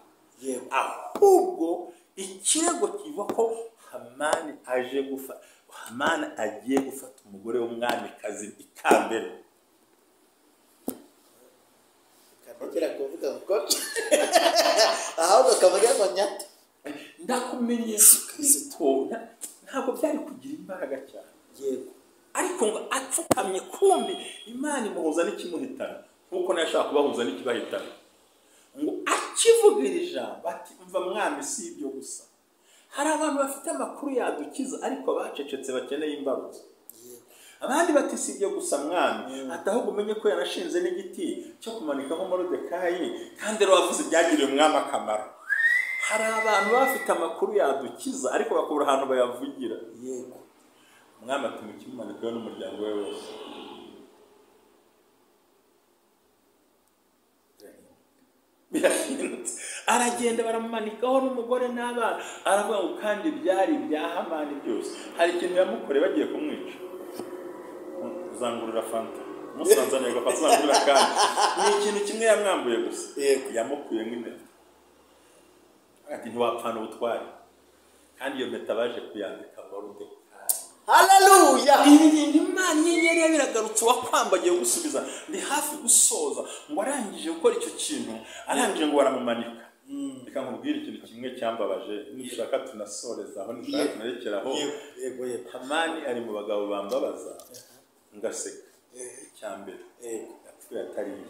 Speaker 1: Ahubwo ikirego kiva ko Hamani aje gufa, Hamani agiye gufata umugore w'umwamikazi ikambere.
Speaker 2: Kandekera kuvuga ngo ahubwo kavuga ngo nyato.
Speaker 1: Ndakumenyesha Kristo ntabwo byari kugira imbaraga cyane.
Speaker 2: Yego.
Speaker 1: Ariko ngo apfukamye kumbi Imana imuhuza n'ikimuhitana nkuko nayo ashaka kubahuza n'ikibahitana. Ngo akivugira ijambo ati umva mwami si ibyo gusa, hari abantu bafite amakuru yadukiza ariko bacecetse bakeneye imbarutso. Abandi bati si ibyo gusa mwami, ati ahubwo umenye ko yarashinze n'igiti cyo kumanikaho Moridekayi, kandi rero wavuze ibyagiriye umwami akamaro. Hari abantu bafite amakuru yadukiza ariko bakabura ahantu bayavugira.
Speaker 2: Yego.
Speaker 1: Umwami ati mukimumanikeho n'umuryango we wose. Birahindutse. Aragenda baramumanikaho n'umugore n'abana, aravuga ngo kandi byari ibya Hamani byose. Hari ikintu yamukoreye bagiye kumwica. Uzangurura fanta musanzaniye gafata uzangurura kandi ni ikintu kimwe yamwambuye gusa.
Speaker 2: Yego.
Speaker 1: Yamukuye nk'impeta. Ati ntiwapfana ubutwari, kandi iyo mpeta baje kuyambika Moridekayi.
Speaker 2: Haleluya.
Speaker 1: Ibi bintu Imana inyenyeri biragarutse, wakwambagiye gusubiza. Ndi hafi gusoza. Ngo arangije gukora icyo kintu, arangije ngo baramumanika. Reka nkubwire ikintu kimwe cyambabaje, nishaka tunasoreza aho, nishaka tunarekeraho.
Speaker 2: Yego yego.
Speaker 1: Hamani ari mu bagabo bambabaza ngaseka. Icya mbere, yapfuye atariye,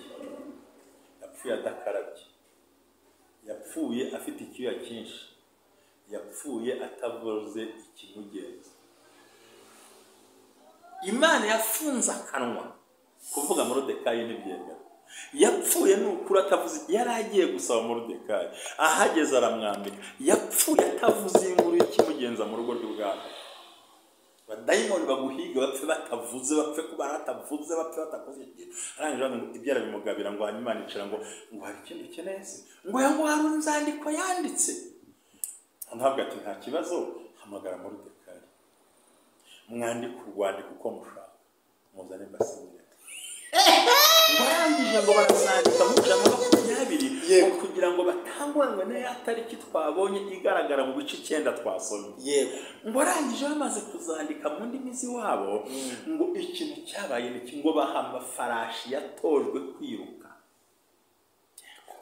Speaker 1: yapfuye adakarabye, yapfuye afite icyuya cyinshi, yapfuye atavuze ikimugenza. Imana yafunze akanwa kuvuga Moridekayi ntibyemera. Yapfuye nukuri atavuze, yari agiye gusaba Moridekayi, ahageze aramwambika. Yapfuye atavuze inkuru y'ikimugenza mu rugo rw'ubwami. Abadayimoni baguhiga bapfe batavuze, bapfe kuba batavuze, bapfe batakoze ikintu. Arangije ngo ibyo arabimugabira, ngo hanyuma nicara ngo hari ikindi ukeneye se, ngo ngo hari inzandiko yanditse. Ntabwo ati nta kibazo, hamagara Moridekayi, mwandike urwandiko uko mushaka, muzane mbasinyire. Barangije ngo barazandika mu 120 kugira ngo batanguranwe na ya tariki twabonye igaragara mu bice 9 twasomye.
Speaker 2: Yego.
Speaker 1: Ngo arangije bamaze kuzandika mu ndimi z'iwabo, ngo ikintu cyabaye ni ngo baha amafarashi yatojwe kwiruka.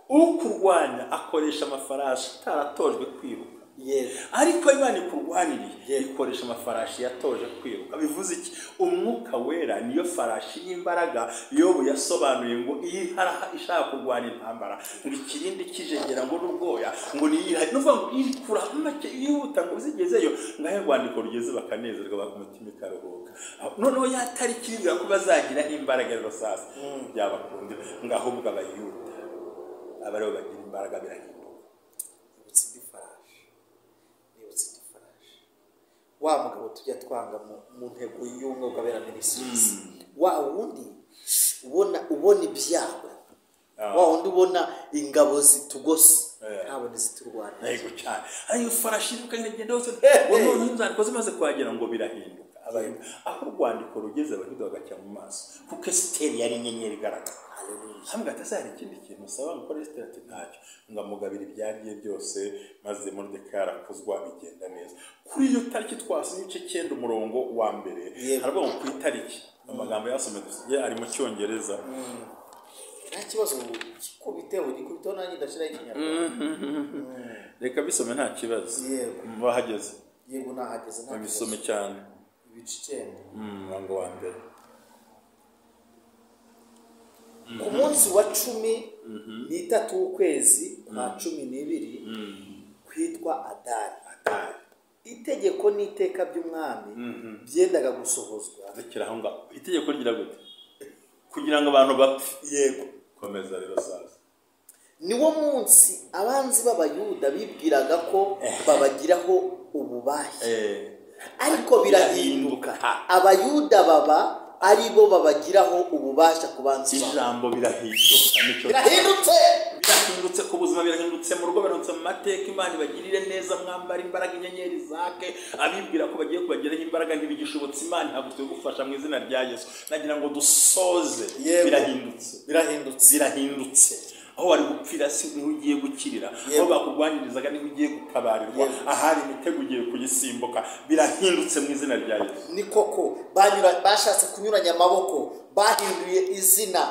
Speaker 1: Ukurwanya akoresha amafarashi ataratojwe kwiruka.
Speaker 2: Yego.
Speaker 1: Ariko Imana ikurwaniriye ikoresha amafarashi yatoje kwiruka. Bivuze iki? Umwuka wera niyo farashi y'imbaraga Yobu yasobanuye ngo iyi ishaka kurwana intambara, ngo ikirindi kijegera ngo n'ubwoya, ngo niyi nuvuga ngo irikura make yihuta ngo zigezeyo, ngahe rwandiko rugeze bakanezerwa bamutima ikaruhuka. Noneho ya tariki ibwira ko bazagira imbaraga rero sasa byabakundira, ngaho ubwo Abayuda abaribo bagira imbaraga birahinduka.
Speaker 2: Wa mugabo tujya twanga mu ntego y'ubumwe bw'abera ministries, wa wundi ubona ibyago, wa wundi ubona ingabo zitugose ntabone ziturwana.
Speaker 1: Yego cyane. Ayo farashi ikagenda hose, none inzandiko zimaze kuhagera ngo birahinduka. Abayuda aho urwandiko rugeze Abayuda bagacya mu maso, kuko Esiteri yari inyenyeri igaragara. Haleluya. Ati hari ikindi kintu usaba gukora? Esiteri ati ntacyo, ngo amugabire ibyagiye byose, maze Moridekayi arakuzwa bigenda neza. Kuri iyo tariki twasomye ibice 9 umurongo wa mbere, haravuga ngo ku itariki, amagambo yasomye dusigaye ari mu Cyongereza.
Speaker 2: Nta kibazo, kikubiteho gikubiteho nanjye ndashiraho Ikinyarwanda.
Speaker 1: Reka bisome nta kibazo.
Speaker 2: Yego.
Speaker 1: Bahageze.
Speaker 2: Yego nahageze nta kibazo.
Speaker 1: Bisome cyane.
Speaker 2: Ibice 9.
Speaker 1: Umurongo wa mbere.
Speaker 2: Ku munsi wa 13 w'ukwezi kwa 12 kwitwa Adari, itegeko n'iteka by'umwami byendaga gusohozwa.
Speaker 1: Rekera aho ngaho. Itegeko rigira gute? Kugira ngo abantu bapfe.
Speaker 2: Yego.
Speaker 1: Komeza rero sasa.
Speaker 2: Niwo munsi abanzi b'Abayuda bibwiraga ko babagiraho ububasha, ariko birahinduka, Abayuda baba ari bo babagiraho ububasha ku banzi babo.
Speaker 1: Ijambo birahinduka, nicyo
Speaker 2: birahindutse,
Speaker 1: birahindutse ku buzima, birahindutse mu rugo, birahindutse mu mateka. Imana ibagirire neza, mwambara imbaraga, inyenyeri zake. Abibwira ko bagiye kubagiraho imbaraga ntibigishobotse, Imana ntabwo tugufasha mu izina rya Yesu. Nagira ngo dusoze. Birahindutse,
Speaker 2: birahindutse,
Speaker 1: birahindutse. Aho wari gupfira si niho ugiye gukirira, aho bakurwanirizaga niho ugiye gutabarirwa, ahari imitego ugiye kuyisimbuka. Birahindutse mu izina rya Yesu.
Speaker 2: Ni koko bashatse kunyuranya amaboko, bahinduye izina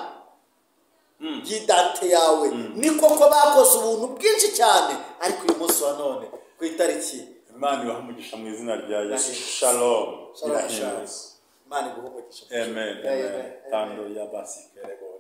Speaker 2: ry'idante yawe. Ni koko bakoze ubuntu bwinshi cyane, ariko uyu munsi wa none ku itariki,
Speaker 1: Imana ibahe umugisha mu izina rya Yesu. Shalom. Birahindutse.
Speaker 2: Imana iguhe umugisha.
Speaker 1: Amen. Tando ya basikerego.